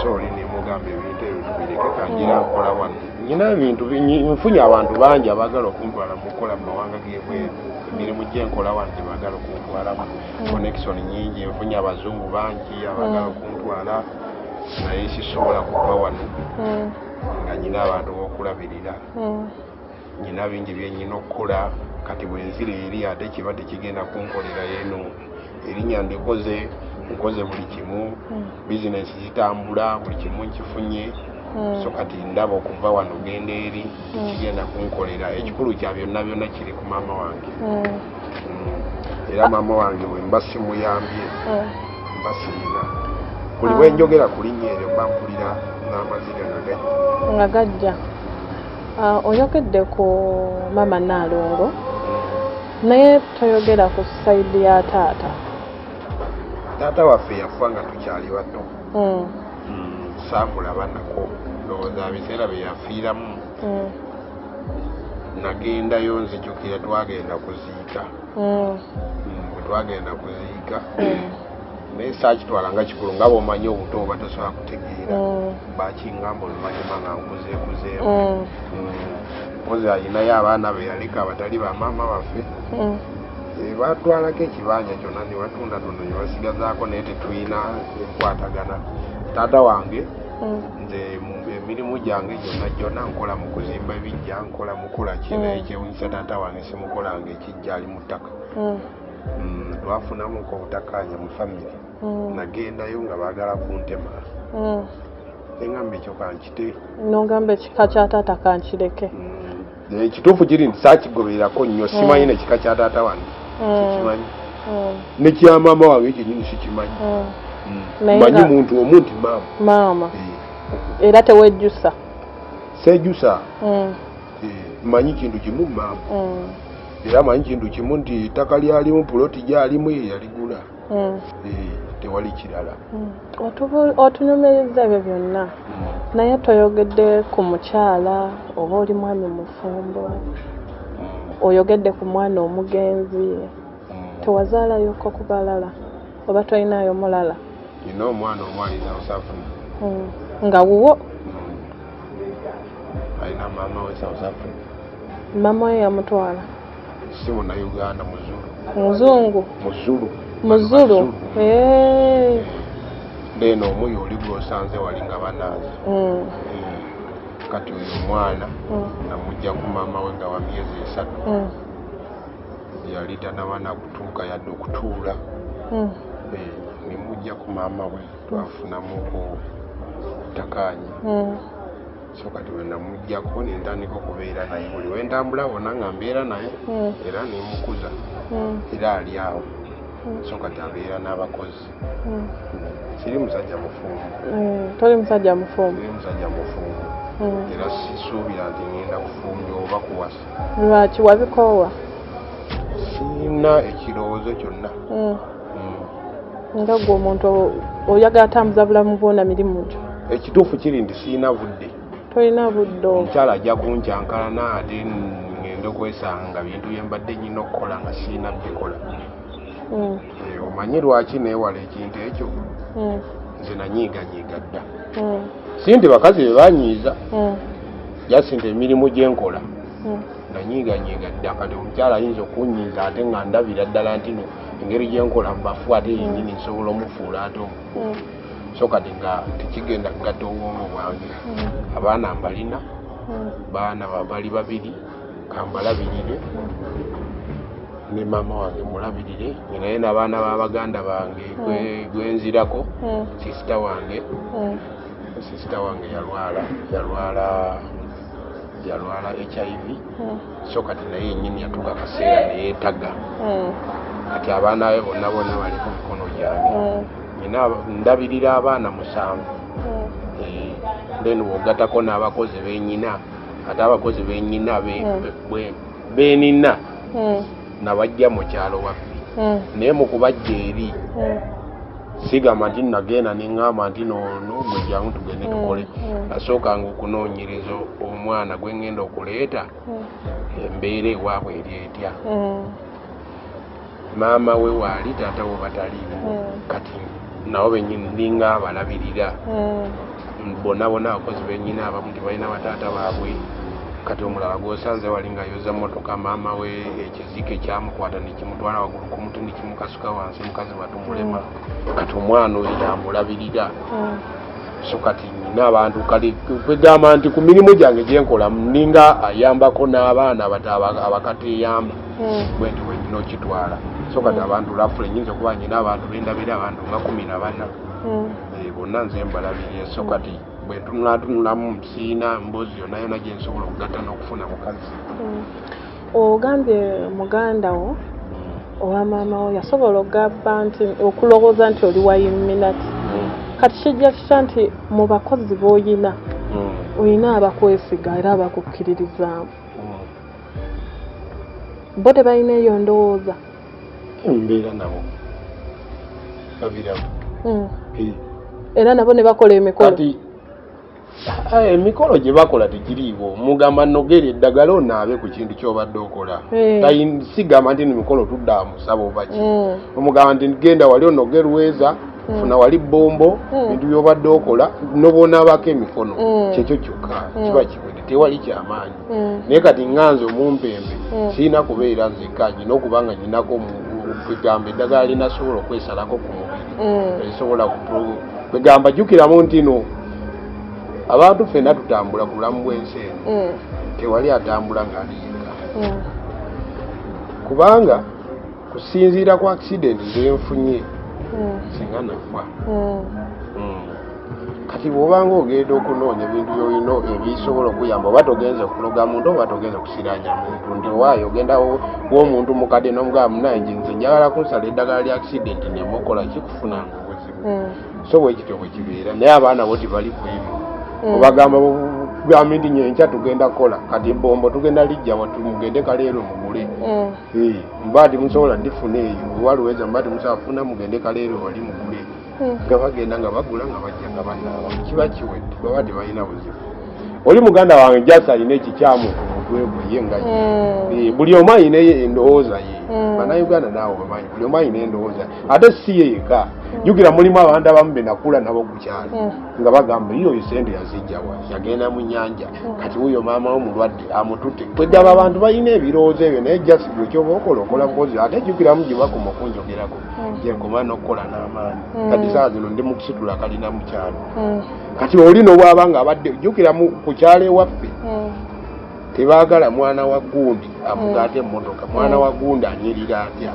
So oli nemugamba ebintu ebyo tubireke, kangira nkola wano. Nyina ebintu nfunye abantu bangi abaagala okuntwala mukukola mu mawanga g'ebweru. Emirimu gyenkola wano gyebagala okuntwalamu, connection nyingi nfunye, abazungu bangi abaagala okuntwala, naye sisobola kuva wano nga nyina abantu b'okulabirira. Nyina bingi byenyina okukola. Kati bwenzira eri ate kiba tekigenda kunkolera. Eno erinnya ndikoze, nkoze buli kimu, bizinesi zitambula, buli kimu nkifunye. So kati ndaba okuva wano genda eri tekigenda kunkolera. Ekikulu kya byonna byonna kiri ku maama wange. Era maama wange bwe mba simuyambye, mba siina. Buli bwe njogera ku linnya eryo mba mpulira n'amaziga nga gajja. Nga gajja. Oyogedde ku maama Naalongo, naye toyogera ku side ya taata. Taata waffe yafa nga tukyali bato. Saamulaba nako. Ndowooza biseera bye yafiiramu nagendayo, nzijukira twagenda kuziika. Bwe twagenda kuziika, Naye saakitwala nga kikulu, nga bw'omanyi obuto oba tosobola kutegeera. Bakingamba oluvannyuma nga nkuzeekuzeemu. Mpozi alinayo abaana be yaleka abatali bamaama baffe. Batwalako ekibanja kyonna ne batundatunda ne basigazaako, naye tetulina enkwatagana. Taata wange, nze emirimu gyange gyonna gyonna nkola mu kuzimba ebijja, nkola mukola ki, naye kyewunyisa taata wange simukolanga ekijja, ali mu ttaka. Twafunamuko obutakkaanya mu famire. Nagendayo nga baagala kuntema, neŋŋamba ekyo kankite. Nogamba ekika kya taata kankireke. Ekituufu kiri nti saakigobererako nnyo, simanyi nekika kya taata wange, sikimanyi, nekya maama wange kyenyini sikimanyi. Manyi muntu omu nti maama. Maama. Era tewejjusa? Seejusa. Manyi kintu kimu, maama. Era manyi kintu kimu nti ettaka lyalimu, puloti gyalimu, ye yaligula. Tewali kirala. Otunyumiriza ebyo byonna, naye toyogedde ku mukyala, oba oli mwami mufumbo. Oyogedde ku mwana omugenzi. Tewazaalayoko ku balala oba tolinayo mulala? Nina omwana omu ali South Africa. Nga wuwo? Alina maama we South Africa. Maama we yamutwala? Si Munnayuganda, Muzulu. Muzungu? Muzulu. Muzulu. Then omuyo oli gwosanze wali nga banaaza. Kati oyo omwana namujja ku maama we nga wa myezi 3. Yali tanaba nakutuuka yadde okutuula. Nemujja ku maama we, twafunamuko takaanya. So kati we namujjako nentandika okubeera naye, buli wentambula wonna nga mbeera naye. Era nemukuza. Era ali awo. So kati abeera n'abakozi. Siri musajja mufumbo. Toli musajja mufumbo? Siri musajja mufumbo. Era sisuubira nti ngenda kufumbya oba kuwasa. Lwaki wabikoowa? Sirina ekirowoozo kyonna. Nga gwe omuntu oyagala tambuza bulamu bwona, mirimu gyo. Ekituufu kiri nti sirina budde. Tolina budde obwo. Omukyala ajja kunkyankalana, ate ngenda okwesanga bintu bye mbadde nyina okukola nga sirina bikola. Omanyi lwaki neewala ekintu ekyo? Nze nanyiiganyiiga dda. Si nti bakazi be banyiiza, just nti emirimu gye nkola. Nanyiiganyiiga dda. Kati omukyala ayinza okunyiiza ate nga ndabira ddala nti no engeri gye nkola mubafu, ate yennyini nsobola omufuula ate omufu. So kati nga tekigenda kugatta obwongo bwange. Abaana mbalina. Baana bali babiri, kambalabirire, ne maama wange mulabirire, naye n'abaana b'abaganda bange gwenzirako. Sisita wange, sisita wange yalwala HIV. So kati naye yennyini yatuuka akaseera neyeetaga. Kati abaana be bonna bonna bali ku mikono gyange. Nina ndabirira abaana 7. Then bw'ogatako n'abakozi benyina, ate abakozi benyina benina nabajja mu kyalo waffe. Naye mu kubajja eri, sigamba nti nagenda neŋŋamba nti nono gwe jangu tugende tukole. Nasookanga okunoonyereza omwana gwe ŋŋenda okuleeta, embeera ewaabwe eri etya, maama we waali, taata we bataliimu. Kati nabo benyini ndinga abalabirira. Bonna bonna abakozi benyina, abamu tebalina bataata baabwe. Kati omulala gwosanze wali nga yoza motoka, maama we ekizike kyamukwata nekimutwala waggulu ku muti nekimukasuka wansi, mukazi watumulema. Kati omwana oyo yamulabirira. So kati nina abantu, kati kwegamba nti ku mirimu gyange gyenkola ninga ayambako n'abaana abakateyamba. Bwenti bwenyina okitwala. So kati abantu lafule nyinza okuba nyina abantu bendabira, abantu nga 14. Bonna nze mbalabirira. So kati bwe ntunulatunulamu, siina mboozi yonna yonna gye nsobola okugatta n'okufuna mukazi. Ogambye muganda wo owa maama wo yasobola okugamba nti okulowooza nti oli wa Illuminati. Kati kijja kitya nti mu bakozi b'oyina, oyina abakwesiga era abakukkiririzaamu, bo tebalina eyo ndowooza? Mbeera nabo, babiraba. Era nabo ne bakola emikolo? Kati Emikolo gye bakola tegiriiwo. Mugamba nogera eddagala onaabe ku kintu ky'obadde okola. Sigamba nti emikolo tudda musaba oba ki. Omugamba nti genda wali onoge lweza, funa wali bombo, bintu by'obadde okola nobwonaabako emikono. Kyekyo kyokka kiba kiwedde, tewali kyamaanyi. Naye kati ŋŋanze omumpembe sirina kubeera nzekka, nyina okuba nga nyinako kwegamba eddagala linasobola okwesalako ku mubiri, erisobola kwegamba. Jjukiramu nti no abantu ffenna tutambula ku bulamu bw'ensi eno, tewali atambula ng'ali yekka, kubanga kusinziira ku accident zenfunye singa nafa. Kati bw'obanga ogenda okunoonya ebintu byolina ebisobola okuyamba, oba togenze kuloga muntu oba togenze kusiranya muntu, nti owaayo ogenda w'omuntu mukadde n'omugamba, munaye nze njagala kunsala eddagala lya accident nemukola kikufunanga obuzibu. So bwekityo bwe kibeera, naye abaana bo tebali ku ebyo. Obagamba bugambi nti nyenkya tugenda kukola, kati ebombo tugenda lijja watu, mugende Kaleero mugule. Mba timusobola ndifuna eyo oba luweza, mba timusobola funa, mugende Kaleero wali mugule. Nga bagenda nga bagula nga bajja nga banaaba, kiba kiwedde, baba tebalina buzibu. Oli muganda wange jasi alina ekikyamu ku mutwe gwe ye nga ye. Buli omu alina endowooza ye. Bannayuganda naawe bamanyi buli omu alina endowooza, ate si ye yekka. Jjukira mulimu abantu abamu be nakula nabo ku kyalo nga bagamba iyo oyo sente yazijjawa, yagenda mu nnyanja, kati wuyo maama wo mulwadde amututte. Kwegamba abantu balina ebirowoozo ebyo, naye jasi gwe kyoba okola okola bukozi. Ate jjukiramu gye bakoma okunjogerako, gyenkoma n'okukola n'amaanyi. Kati saa zino ndi mu kusitula kalina mu kyalo. Kati oli nobwaba nga abadde, jjukiramu ku kyalo ewaffe tebaagala mwana wa gundi avuga atya emmotoka, mwana wa gundi anyirira atya.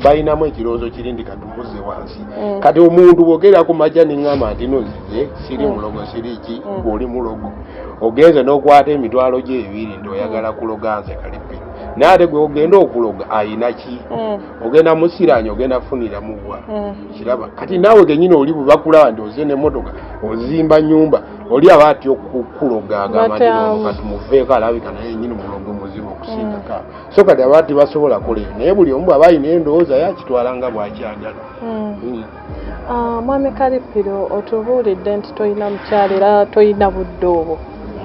Balinamu ekirowoozo kiri nti katumuze wansi. Kati omuntu bwogera ku majja niŋŋamba nti no nzize siri mulogo, siri ki, gwe oli mulogo, ogenze n'okwata emitwalo gyo ebiri nti oyagala kuloga nze Kalippiro, naye ate gwe ogenda okuloga ayina ki? Ogenda musiranya, ogenda kufunira mubwa kiraba. Kati naawe kenyini oli bwe bakulaba nti oze n'emmotoka, ozimba nyumba, oli aba atya okukuloga, agamba nti ono katumuveeko, alabika naye nyini mulogo muzibu okusingako. So kati aba tebasobola kukola ebyo, naye buli omu bw'aba alina endowooza yakitwala nga bw'akyagala. Mwami Kalippiro, otubuulidde nti tolina mukyala era tolina budde obwo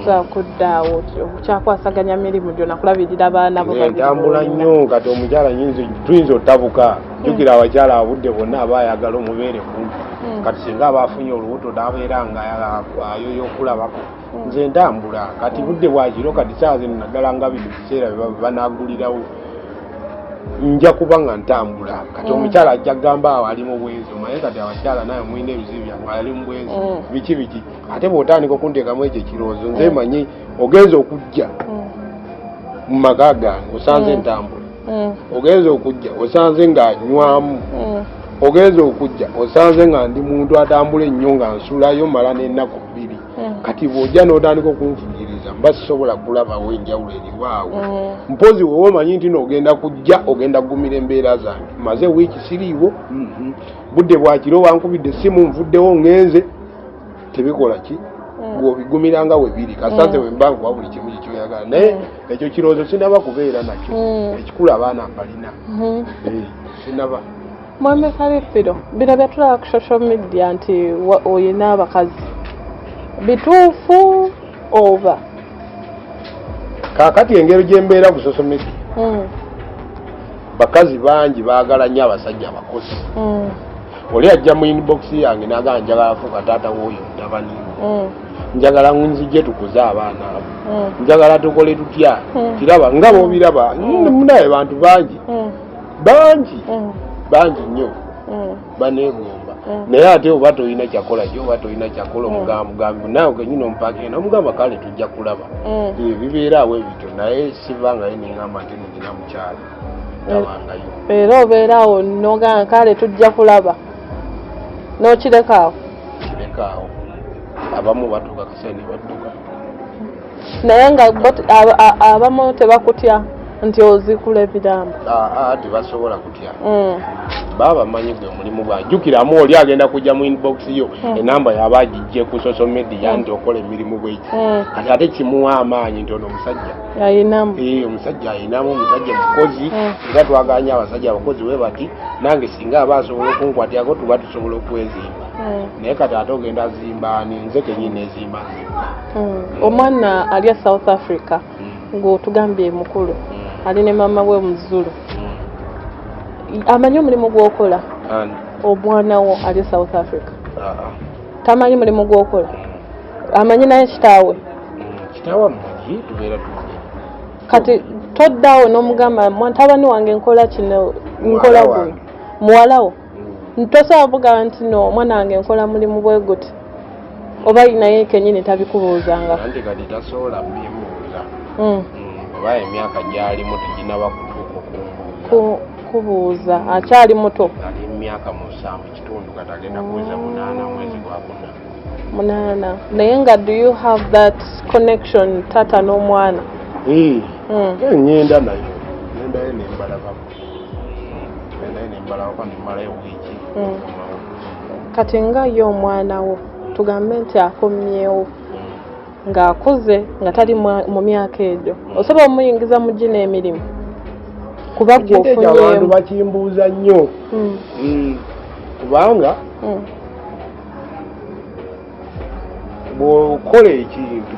zakuddaawo okyakwasaganya mirimu gyo nakulabirira baana bo babiri. Ntambula b'olina. Nnyo. Kati omukyala tuyinza otabuka. Jjukira abakyala obudde bwonna aba ayagala omubeere kumpi. Kati singa aba afunye olubuto n'abeera nga ayoya okulabako, nze ntambula kati budde bwakiro. Kati saa zino naddala nga bino biseera bye banagulirawo, nja kuba nga ntambula. Kati omukyala ajja kugamba awo ali mu bwenzi, omanye kati abakyala naye mulina ebizibu byammwe, ali mu bwenzi, biki biki. Ate bw'otandika okunteekamu ekyo ekirowoozo, nze manyi ogenza okujja mu maka gange osanze ntambula, ogenza okujja osanze nga nywamu, ogenza okujja osanze nga ndi muntu atambula ennyo, nga nsulayo mala n'ennaku 2. Kati bw'ojja n'otandika okunfugiriza, mba sisobola kulabawo enjawulo eriwaawo. Mpozi wewe omanyi nti noogenda kujja ogenda kugumira embeera zange, maze wiiki siriiwo, budde bwakiro wankubidde essimu nvuddewo ŋŋenze, tebikola ki, bw'obigumira nga we biri. Kasanze bwe mba nkuwa buli kimu kikyoyagala, naye ekyo kirowoozo sinaba kubeera nakyo. Ekikulu abaana mbalina. Sinaba. Mwami Kalippiro, bino bye tulaba ku social media nti oyina abakazi, bituufu oba? Kaakati engeri gye mbeera ku social media, bakazi bangi baagala nnyo abasajja abakozi. Oli ajja mu inbox yange n'agamba, njagala fuuka taata w'oyo mutabani wo, njagala nzije tukuze abaana abo, njagala tukole tutya. Kiraba nga bw'obiraba munaye, bantu bangi bangi bangi nnyo baneegomba. Naye ate oba tolina kyakola ki, oba tolina kyakola, omugamba mugambi naawe kenyini omupakinga nomugamba kale tujja kulaba. Bibeera awo ebityo, naye sivangayo neŋŋamba nti nina mukyala, tabangayo. Era obeeraawo nogamba kale tujja kulaba, n'okirekaawo? Kirekaawo. Abamu batuuka kaseera ne badduka. Naye nga bo abamu tebakutya nti ozikula ebirambo? Aa, tebasobola kutya. Baba bamanyi gwe mulimu gwa. Jjukiramu oli agenda kujja mu inbox yo, enamba yaba agijje ku social media nti okola emirimu bweki. Kati ate kimuwa amaanyi nti ono omusajja ayinamu. Omusajja ayinamu, omusajja mukozi. Era twaganya abasajja abakozi we bati, nange singa aba asobola okunkwatirako tuba tusobola okwezimba. Naye kati ate ogenda zimba ani? Nze kenyini nezimba nzekka. Omwana ali e South Africa, ng'otugambye mukulu, ali ne maama we Omuzulu. Amanyi omulimu gw'okola? Ani? Omwana wo ali e South Africa. Ah, ah. Tamanyi mulimu gw'okola? Amanyi naye kitaawe? Kitaawe amumanyi, tubeera tulye. Kati toddawo n'omugamba, "Mutabani wange, nkola kino, nkola Muwala guno"? Wange. Muwalawo. Tosobola mugamba nti, "No, omwana wange, nkola mulimu bwe guti"? Oba naye kenyini tabikubuuzanga? Anti kati tasobola bimbuuza. Oba emyaka gyalimu teginaba kutuuka okumbuuza. Kubuuza, akyali muto. Ali mu myaka 7 kitundu, kati agenda kuweza 8 mwezi gwakuna. 8. Naye nga do you have that connection, taata n'omwana? Ngenda nayo, ngendayo nembalabako, ngendayo nembalabako, nemalayo wiiki. Nkomawo. Kati nga ye omwana wo, tugambe nti akomyewo ng'akuze, nga tali mu myaka egyo, osobola omuyingiza mu gino emirimu? Kuba gwe Ekintu ekyo abantu ofunyeemu. bakimbuuza nnyo. Kubanga bw'okola ekintu,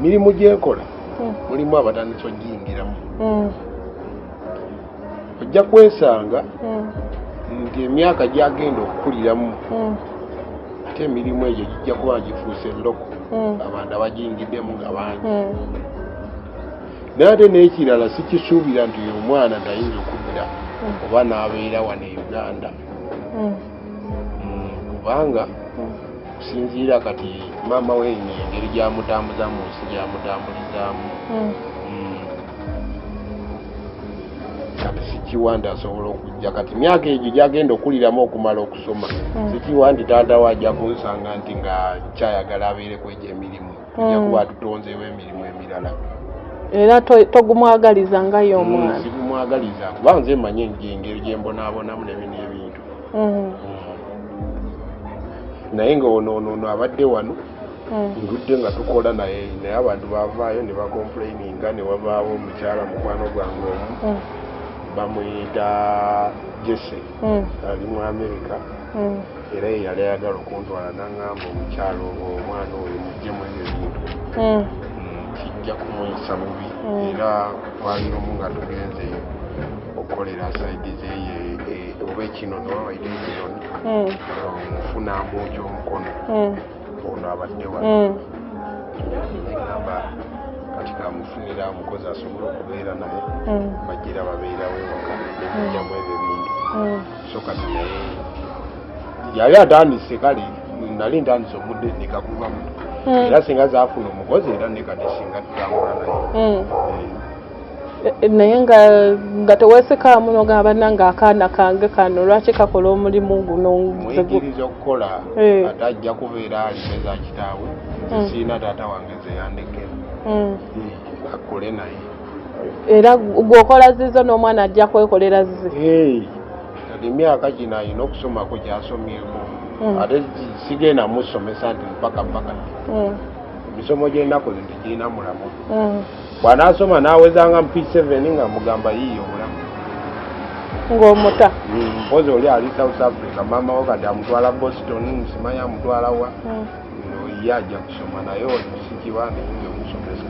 mirimu gyenkola mulimu abatandise ogiyingiramu, ojja kwesanga nti emyaka gyagenda okukuliramu, ate emirimu egyo gijja kuba gifuuse local, abantu abagiyingiddemu nga bangi. Naye ate n'ekirala, sikisuubira nti oyo omwana tayinza okudda oba n'abeera wano e Uganda. Kubanga kusinziira kati maama we engeri gyamutambuza mu nsi gyamutambulizaamu, kati sikiwa nti asobola okujja. Kati myaka egyo gyagenda okuliramu okumala okusoma, sikiwa nti taata we ajja kunsanga nti nga kyayagala abeereko egyo emirimu. Tujja kuba tutonzeewo emirimu emirala. Era togumwagaliza nga ye omwana? Sigumwagaliza, kuba nze manye engeri gyembonaabonamu nebino ebintu. Naye nga ono ono ono abadde wano, ndudde nga tukola naye, naye abantu bavaayo ne bacomplaininga, ne wabaawo omukyala mukwano gwange omu, bamuyita Jesse, ali mu America. Era ye yali ayagala okuntwala, naŋŋamba, "Omukyala omwana oyo muggyemu ebyo ebintu, kijja kumuyisa bubi." Era twali lumu nga tugenze okukolera side zeeyo oba ekinono, oba bayita ekinono, omufu n'amwokya omukono. Ono abadde wano, negamba kati kamufunira omukozi asobole okubeera naye, bagira babeerawo ewaka, nemugyamu ebyo ebintu. So kati naye yali atandise, kale nali ntandise omudedeka kuva muto. Era singa zaafuna omukozi, era ne kati singa tutambula naye. Naye nga teweesekaamu nogamba, "Bannange, akaana kange kano lwaki kakola omulimu guno?" Muyigiriza okukola. Ate ajja kubeera alina eza kitaawe. Nze siina, taata wange nze yandekera. Akole naye. Era gweokola zizo n'omwana ajja kwekolera zize. Kati emyaka gino alina okusomako gyasomyeko. Ate sigenda musomesa nti mpaka mpaka ddi. Emisomo gy'ennaku zino tegirina mulamu. Bw'anaasoma n'awezanga mu P7, nga mugamba yiiya obulamu. Ng'omuta. Mpozi oli ali South Africa, maama we kati amutwala Boston, simanyi amutwala wa. Ye ajja kusoma, naye ono sikiba niyinza omusomesa.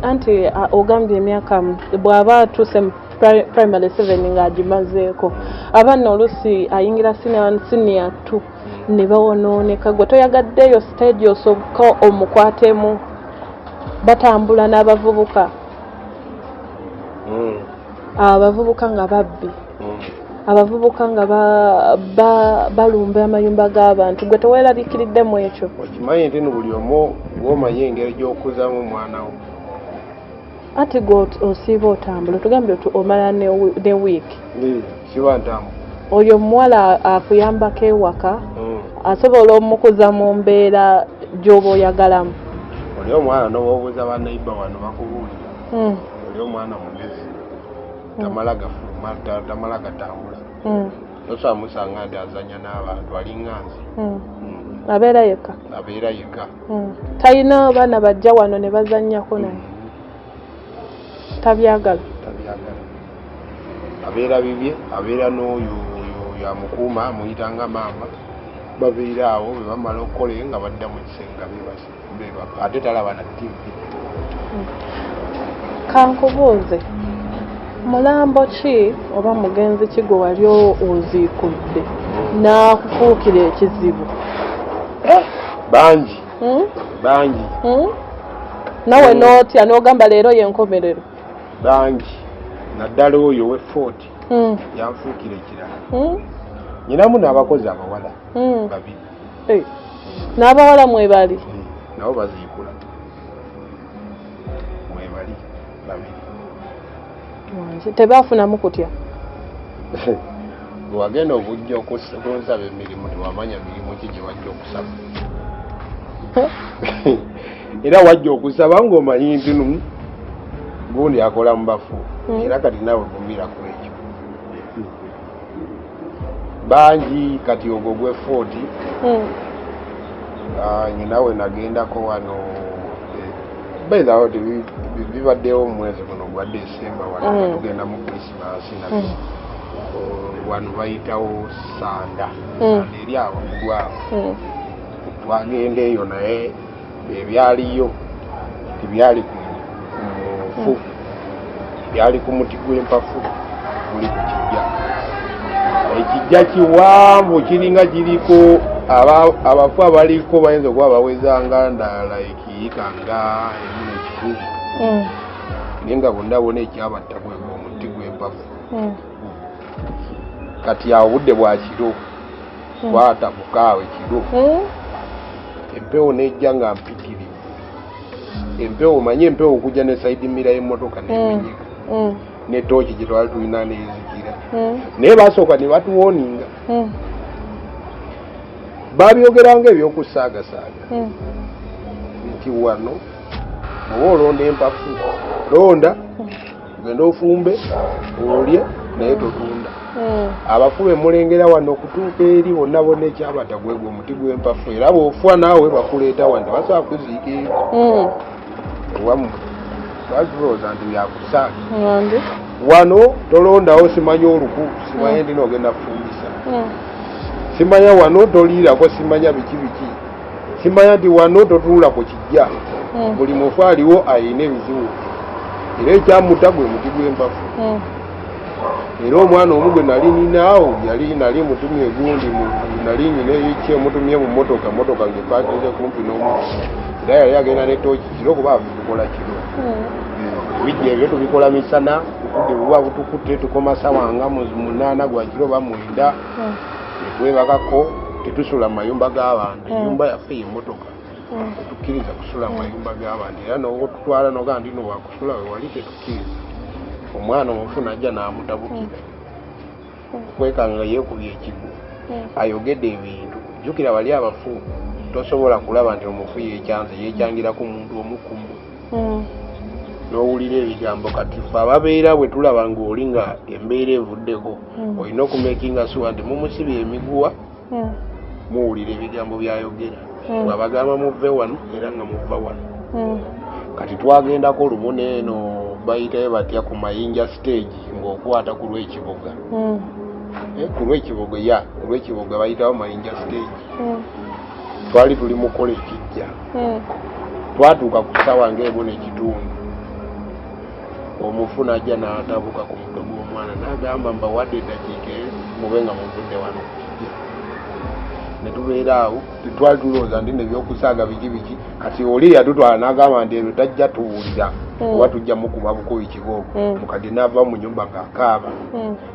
Anti ogambye emyaka bw'aba atuuse mu primary 7 ng'agimazeeko, abaana oluusi ayingira senior 1, senior 2 ne bawonooneka. Gwe toyagaddeeyo stage osooka omukwatemu batambula n'abavubuka, abavubuka nga babbi, abavubuka nga balumba amayumba g'abantu? Gwe teweeraliikiriddemu ekyo? Okimanyi nti no buli omu gw'omanyi engeri gy'okuzaamu omwana wo. Anti gwe osiiba otambula, tugambye omala ne wiiki. Siba ntambula. Oyo omuwala akuyambako ewaka, asobola omukuza mu mbeera gy'oba oyagalamu? Oli omwana n'obaobuuza banaiba wano bakubuulira. Oli omwana mugezi, tamala gafuluma, tamala gatambula. Tosobola musanga nti azanya n'abantu, alinga nze. Abeera yekka? Abeera yekka. Talina baana bajja wano ne bazannyako naye? Tabyagala? Tabyagala, abeera bibye, abeera n'oyo oyo. Oyo amukuuma amuyitanga maama, babeera awo bwe bamala okukola nga badda mu kisenge nga beebaka, ate talaba na TV. Kankubuuze, mulambo ki oba mugenzi ki gwe wali oziikudde n'akufuukira ekizibu? Bangi. Bangi. Nawe n'otya n'ogamba leero y'enkomerero? Bangi, naddala oyo we Fort yanfuukira ekirala. Nyinamu n'abakozi abawala babiri. N'abawala mwebali? Nabo baziikula, mwebali babiri. Tebafunamu kutya? Wagenda okujja okunsaba emirimu, tewamanya mirimu ki gye wajja okusaba, era wajja okusaba ng'omanyi nti gundi akola mu bafu. Era kati naawe gumira ku ekyo. Bangi. Kati ogwo gwe Fort, nyinawe nagendako wano beerawo, bibaddewo mu mwezi guno gwa Desemba wano nga tugenda mu Krisimansi nabyo. Wano bayitawo Sanda, Sanda eri awo waggulu awo. Twagenda eyo, naye ebyaliyo tebyali ku mufu, byali ku muti gw'empafu guli ku kijja. Ekijja kiwanvu, kiringa kiriko abafu abaliko bayinza okuba bawezanga ndala ekiyika nga emu n'ekitundu, naye nga bonna bona ekyabatta gwegwo omuti gw'empafu. Kati awo obudde bwa kiro, twatabuka awo ekiro, empewo nejja nga mpitirivu. Empewo, omanye empewo okujja ne side mirror y'emmotoka nemenyeka, ne tooki gye twali tulina nezikira. Naye basooka ne batuwarninga, babyogeranga ebyokusaagasaaga nti wano oba olonda empafu, londa ogende ofumbe olye, naye totunda. Abafu be mulengera wano okutuuka eri bonna bonna ekyabata gwegwe omuti gw'empafu, era bw'ofa naawe bakuleeta wano, tebasobola kuziika eri ewammwe. Twali tulowooza nti byakusaaga. Wano tolondawo simanya oluku, simanya nti noogenda kufumbisa, simanya wano toliirako, simanya biki biki, simanya nti wano totuula ku kijja. Buli mufu aliwo ayina ebizibu, era ekyamuta gwe muti gw'empafu. Era omwana omu gwe nali ninaawo, yali nali mutumye gundi, nali nyina eki emutumye mu motoka, motoka ng'eparkinze kumpi n'omuti, era yali agenda ne tooki kiro, kuba tukola kiro. Ebijja ebyo tubikola misana, obudde buba butukutte, tukoma sawa nga 8 gwa kiro ba 9, netwebakako. Tetusula mu mayumba g'abantu, ennyumba yaffe y'emmotoka. Tetukkiriza kusula mu mayumba g'abantu, era notutwala nogaa nti no wakusula we wali, tetukkiriza. Omwana omufu najja n'amutabukira okwekanga yeekubye ekigwo, ayogedde ebintu. Jjukira bali abafu tosobola kulaba nti omufu yekyanze, yekyangira ku muntu omukumu n'owulira ebigambo. Kati fe ababeera bwe tulaba ng'oli nga embeera evuddeko, olina okumakinga sure nti mumusibye emiguwa, muwulira ebigambo byayogera. Bw'abagamba muve wano, era nga muva wano. Kati twagendako lumu neeno bayitayo batya ku Mayinja stage ng'okwata ku lw'Ekiboga. Ku lw'Ekiboga, ya, ku lw'Ekiboga bayitawo Mayinja stage. Twali tuli mukola ekijja, twatuuka ku ssaawa ng'emu n'ekitundu, omufu n'ajja n'atabuka ku mutwe gw'omwana n'agamba, "Mbawadde eddakiika mube nga muvudde wano ku kijja." Ne tubeera awo, tetwali tulowooza nti nebyokusaaga biki biki. Kati oli yatutwala n'agamba nti ebyo tajja tuwulira, oba tujja mukuba bukubi kibooko. Mukadde n'ava mu nyumba ng'akaaba.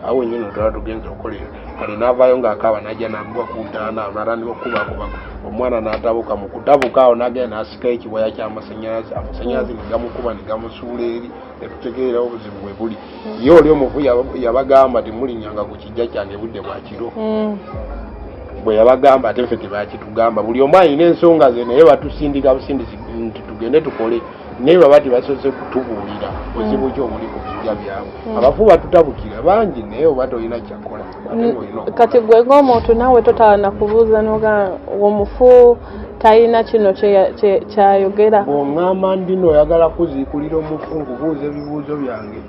Awo wenyini twala tugenza okukolera. Kale n'avaayo ng'akaaba, n'ajja n'agwa ku ntaana awo, n'atandika okukubakuba omwana, n'atabuka. Mu kutabuka awo n'agenda n'asikayo ekiwaya ky'amasanyalaze, amasanyalaze ne gamukuba ne gamusuula eri. Ne tutegeererawo obuzibu bwe buli. Ye oli omufu yabagamba, "Temulinnyanga ku kijja kyange budde bwa kiro." Bwe yabagamba, ate ffe tebakitugamba. Buli omu alina ensonga ze, naye batusindika busindisi nti tugende tukole, naye baba tebasoose kutubuulira buzibu ki obuli ku bijja byabwe. Abafu batutabukira bangi, naye oba tolina kyakola, ate ng'olina okukola. Kati gwe ng'omuntu naawe totawana kubuuza noga omufu talina kino kyayogera? Bw'oŋŋamba ndino oyagala kuziikulira omufu, nkubuuza ebibuuzo byange.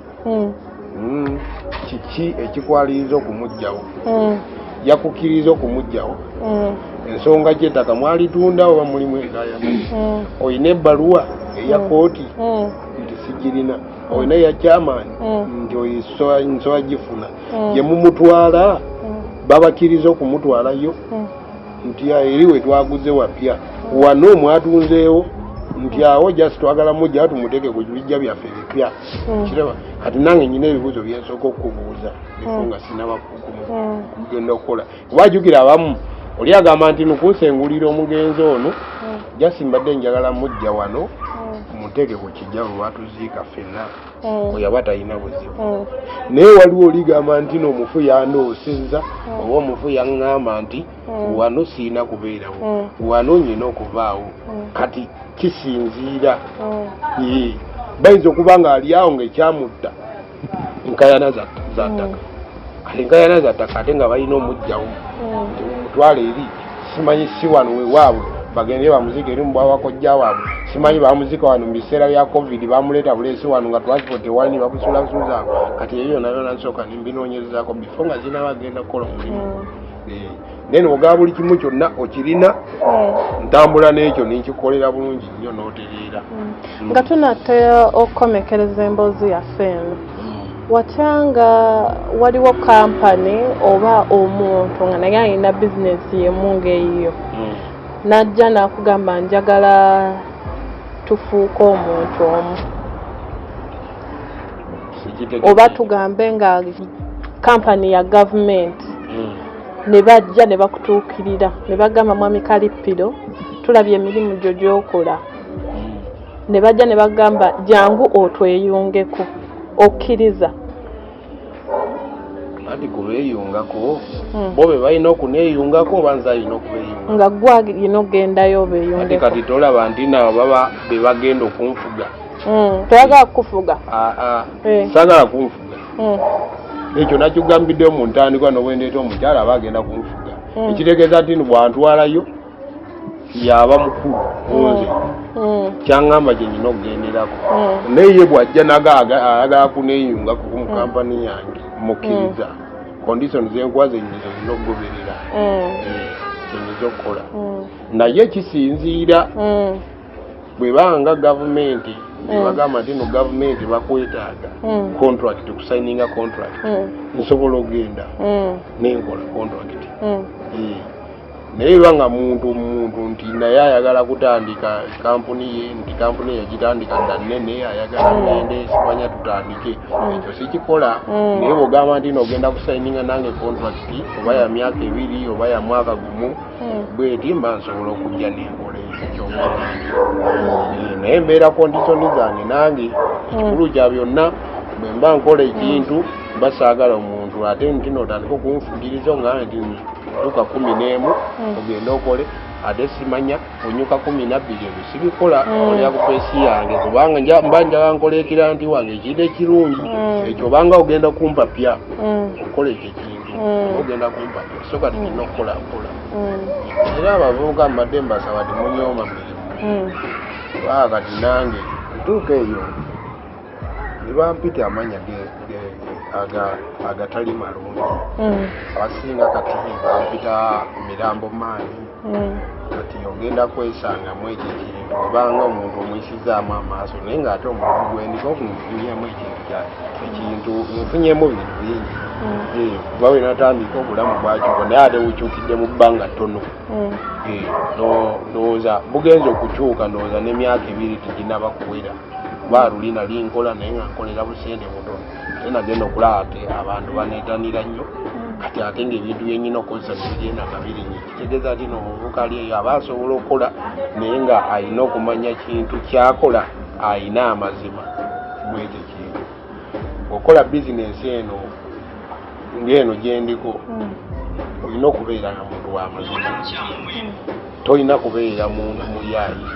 Kiki ekikwaliriza okumuggyawo? Yakukkiriza okumugjawo? Ensonga ky'ettaka mwalitunda oba mulimu enkayana? Olina ebbaluwa eya kooti? Nti sigirina. Olina eya chairman? Nti oyo nsobola gifuna. Gye mumutwala babakkiriza okumutwalayo? Nti eri we twaguze wapya, wano mwatunzeewo. Nti awo just twagala mujja tumuteeke ku bijja byaffe ebipya. Kiraba kati nange nyina ebibuuzo byensooka okubuuza before nga sinaba kugenda okukola, kuba jjukira abamu oli agamba nti nukunsengulira omugenzi ono, just mbadde njagala mujja wano muteeke ku kijja bwe batuziika ffenna. Oyo aba talina buzibu, naye waliwo oligamba nti noomufu yandoosezza oba omufu yaŋŋamba nti wano siina kubeerawo, wano nyina okuvaawo. Kati kisinziira. Bayinza okuba nga ali awo ngaekyamutta nkayana za ttaka. Kati nkayana za ttaka ate nga balina omugjawo nti mutwale eri, simanyi si wano wewaabwe, bagende bamuzika eri mubwawakojja waabwe, simanyi bamuzika wano mu biseera bya COVID, bamuleeta buleesi wano nga transport ewali ne babusuulasuuza. Kati ebyo byonna byonna nsooka nembinoonyerezaako before nga zinaba genda kukola omulimu. Then ogaba buli kimu kyonna okirina, ntambula n'ekyo nenkikolera bulungi nnyo n'otereera. Nga tunatera okukomekereza emboozi yaffe eno, watya nga waliwo kampani oba omuntu nga naye alina bizinesi yemu ng'eyiyo, n'ajja n'akugamba, njagala tufuuke omuntu omu, oba tugambe nga kampani ya gavumenti, ne bajja ne bakutuukirira ne bagamba, mwami Kalippiro, tulabye emirimu gyo gy'okola, ne bajja ne bagamba, jangu otweyungeko, okkiriza? Anti kubeeyungako, bo be balina okuneeyungako oba nze alina okubeeyunga? Nga gwe alina okugendayo Ati obeeyungeko. Kati tolaba nti nabo baba be bagenda okunfuga? Toyagala kukufuga? Aa, saagala kunfuga. Ekyo nakigambiddeyo mu ntandikwa, nobwendeeta omukyala aba agenda kunfuga. Ekitegeeza nti bwantwalayo yaba mukulu kunze, kyaŋŋamba gye nyina okugenderako. Naye ye bw'ajja naga ayagala kuneeyungako mu kampani yange, mukkiriza condition zenkuwa zenyiza olina okugoberera. Kyenyiza okukola, naye kisinziira bwe banga gavumenti nebagamba nti no gavumenti bakwetaaga, contract, okusayininga contract, nsobola okugenda nenkola contract. Naye eba nga muntu muntu nti naye ayagala kutandika kampuni ye, nti kampuni yagitandika dda nnene, ayagala ngende simanya tutandike, ekyo sikikola. Naye bwogamba nti nogenda kusayininga nange contract oba ya myaka 2 oba ya mwaka 1 bweti, mba nsobola okujja nenkola ekyo kyogamba. Naye mbeera condition zange nange. Ekikulu kya byonna, bwe mba nkola ekintu, mba saagala omuntu ate nti notandika okunfugiriza ongambe nti tuuka 11 ogende okole, ate simanya onyuka 12. Ebyo sibikola. Olya ku pace yange, kubanga mba njagala nkola client wange ekintu ekirungi. Ekyo obanga ogenda kumpa pya okukola ekyo ekintu, oba ogenda kumpa pya, so kati nina okukola nkola. Era abavubuka mbadde mbasaba timunyooma mirimu, kubanga kati nange ntuuka eyo ne bampita amanya agatali malungi. Abasinga kati bampita mirambo maani. Kati ogenda kwesangamu ekyo ekintu obanga omuntu omuyisizaamu amaaso, naye ng'ate omulimu gwendiko nfunyemu ekintu ekintu nfunyemu bintu bingi. Kuba we natandika obulamu bwakyuka, naye ate bukyukidde mu bbanga ttono. Ndowooza bugenza okukyuka, ndowooza n'emyaka 2 teginaba kuwera, kuba luli nali nkola naye nga nkolera busente butono, ate nagenda okulaba ate abantu baneetanira nnyo. Kati ate ngaebintu byenyina okukozesa nebigenda nga birinye, kitegeeza nti nomuvubuka ali eyo aba asobola okukola, naye nga alina okumanya kintu kyakola, alina amazima mwekyo kintu. Okola bizinensi eno ng'eno gyendiko, olina okubeera nga muntu w'amazima, tolina kubeera muntu muyaayi.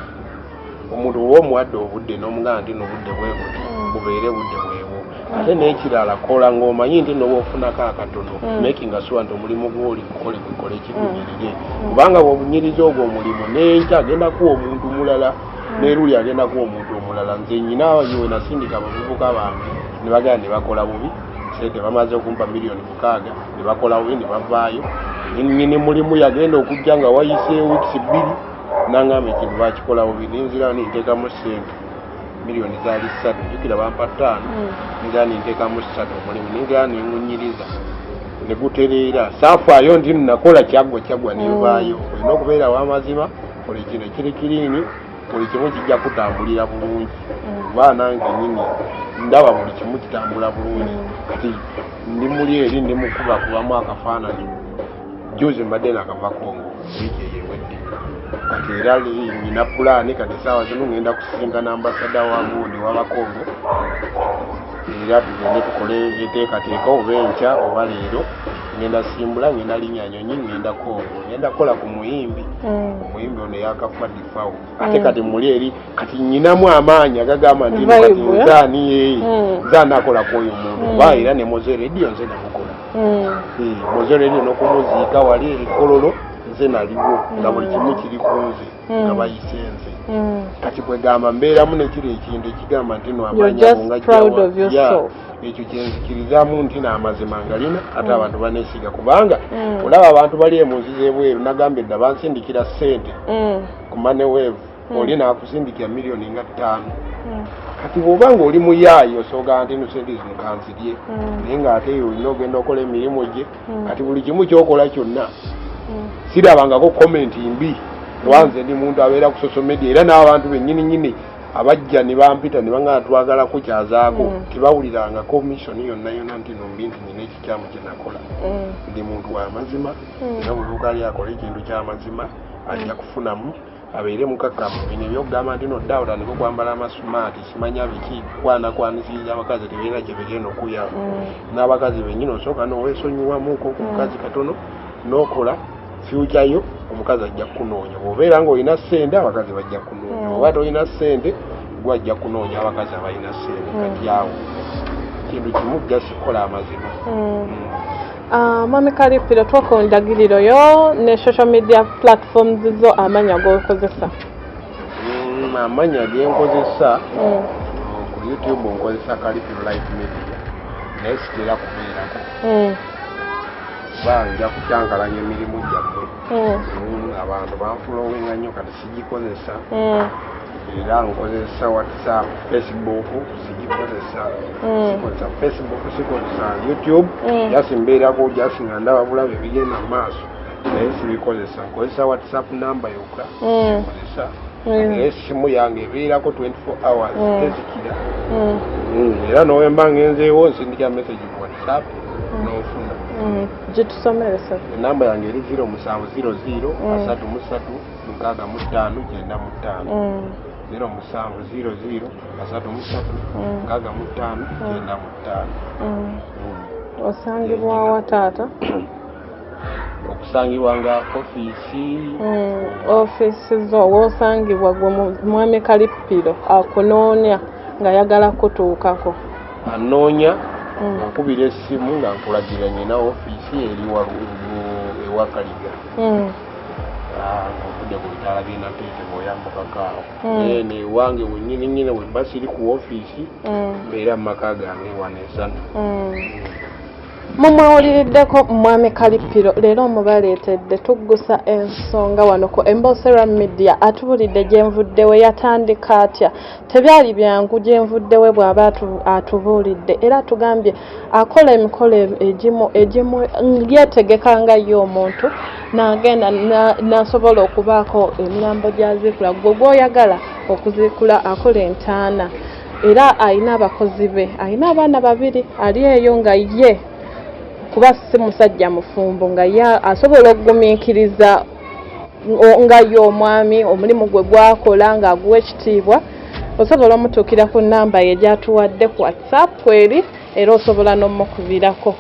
Omuntu oba omuwadde obudde n'omugamba nti nobudde bwe buti, bubeere budde bwebwo. Ate n'ekirala, kola ng'omanyi nti noba ofunako akatono, making sure nti omulimu gwoli gukole gukole kigunyirire, kubanga bw'obunyiriza ogwo omulimu, n'enkya agenda kuwa omuntu mulala, n'eruli agenda kuwa omuntu omulala. Nze nyina we nasindika abavubuka bange ne bagenda ne bakola bubi, sente bamaze okumpa 6 miliyoni ne bakola bubi ne bavaayo. Nyini mulimu yagenda okujja nga wayiseewo weeks 2, nangamba ekintu bakikola bubi. Ninzira ninteekamu sente, miliyoni zaali 3, jjukira bampa 5. Ninzira ninteekamu 3, omulimu ninzira ningunyiriza ne gutereera. Saafaayo nti nakola kyaggwa kyaggwa, nenvaayo. Olina okubeera w'amazima, buli kino kiri clean, buli kimu kijja kutambulira bulungi. Kuba nange nyini ndaba buli kimu kitambula bulungi. Kati ndi muli eri ndi mukubakubamu akafaananyi. Juzi mbadde nakava Kongo wiiki eyo ewedde. Kati era nyina pulaani, kati esaawa zino ngenda kusisinkana ambasada wa gundi w'Abakongo, era tugende tukole enteekateeka, oba enkya oba leero ngenda simbula, ngenda linnya nyonyi, ngenda Kongo, ngenda kukola ku muyimbi. Omuyimbi ono yakafa, Difawo. Ate kati muli eri kati nyinamu amaanyi agagamba nti no kati Vibe, eh? nzaani ye nzaani akola ku oyo muntu, kuba era ne Mowzey Radio nze namukola. Mowzey Radio n'okumuziika wali ekololo nze naliwo, nga buli kimu kiri ku nze, nga bayise nze. Kati kwegamba mbeeramu nekiri ekintu ekigamba nti no You're just proud of yourself. Ekyo kyenzikirizamu nti n'amazima ngalina, ate abantu banesiga kubanga olaba abantu bali mu nsi z'ebweru, nagambye dda, bansindikira ssente ku Money Wave. Oli nakusindikira miliyoni nga 5. Kati bw'oba nga oli muyaayi, osooga nti no sente zino kanzirye, naye ng'ate eyo olina ogenda okola emirimu gye. Kati buli kimu kyokola kyonna, sirabangako comment mbi, kuba nze ndi muntu abeera ku social media, era n'abantu bennyini nyini abajja ne bampita ne baŋŋamba twagala kukyazaako, tebawulirangako mission yonna yonna nti no mbi, nti nina ekikyamu kye nakola. Ndi muntu wa mazima, era buli lukali akola ekintu ky'amazima ajja kufunamu, abeere mukakkamu. Bino ebyokugamba nti nodda otandika okwambala amasumaati, simanya biki, kwanakwanisiriza abakazi, tebirina gye bigenda okuyamba. N'abakazi bennyini osooka noweesonyiwamuko ku mukazi katono n'okola future yo, omukazi ajja kukunoonya. Bw'obeera ng'olina ssente, abakazi bajja kunoonya. Oba tolina ssente, gwe ajja kunoonya abakazi abalina ssente. Kati awo kintu kimu, just kukola amazima. Ah, Mwami Kalippiro, twaka endagiriro yo ne social media platforms zo, amanya g'okozesa. Amanya genkozesa ku YouTube nkozesa Kalipiro Live Media, naye sitera kubeerako kuba nja kukyankalanya emirimu gyammwe. Abantu banfollowinga nnyo, kati sigikozesa. Era nkozesa WhatsApp, Facebook sigikozesa. Sikozesa Facebook, sikozesa YouTube. Just mbeerako, just nga ndaba bulabe ebigenda mu maaso, naye sibikozesa. Nkozesa WhatsApp namba yokka nkozesa. Naye essimu yange ebeerako 24 hours, tezikira. Era nowemba ngenzeewo, nsindika message ku WhatsApp nofuna. Gitusomere. Enamba yange eri 0700 33 65 95. 0700 33 65 95. Osangibwa wa, taata? Okusangibwa nga ofiisi? Ofiisi zo, woosangibwa gwe Mwami Kalippiro akunoonya ng'ayagala kutuukako. Anoonya, okubira essimu nga nkulagira, nyina ofiisi eri ewakaliga. Ng'ovudde ku bitaala by'enateete, bw'oyambukako awo. Naye newange wennyini nyini wemba siri ku ofiisi, mbeera mu maka gange wano esana. Mumwewuliriddeko Mwami Kalippiro leero omubaleetedde, tuggusa ensonga wano ku Embosera Media. Atubulidde gyenvuddewe, yatandika atya, tebyali byangu gyenvuddewe bw'aba atubuulidde, era atugambye akola emikolo egimu egimu yeetegeka nga ye omuntu n'agenda n'asobola okubaako emirambo gy'aziikula, gwe gw'oyagala okuziikula, akola entaana, era alina abakozi be, alina abaana babiri, ali eyo nga ye kuba si musajja mufumbo, nga ye asobola okugumiikiriza nga ye omwami omulimu gwe gwakola ng'aguwa ekitiibwa. Osobola omutuukira ku namba ye gy'atuwadde ku WhatsApp kweri, era osobola n'omukubirako.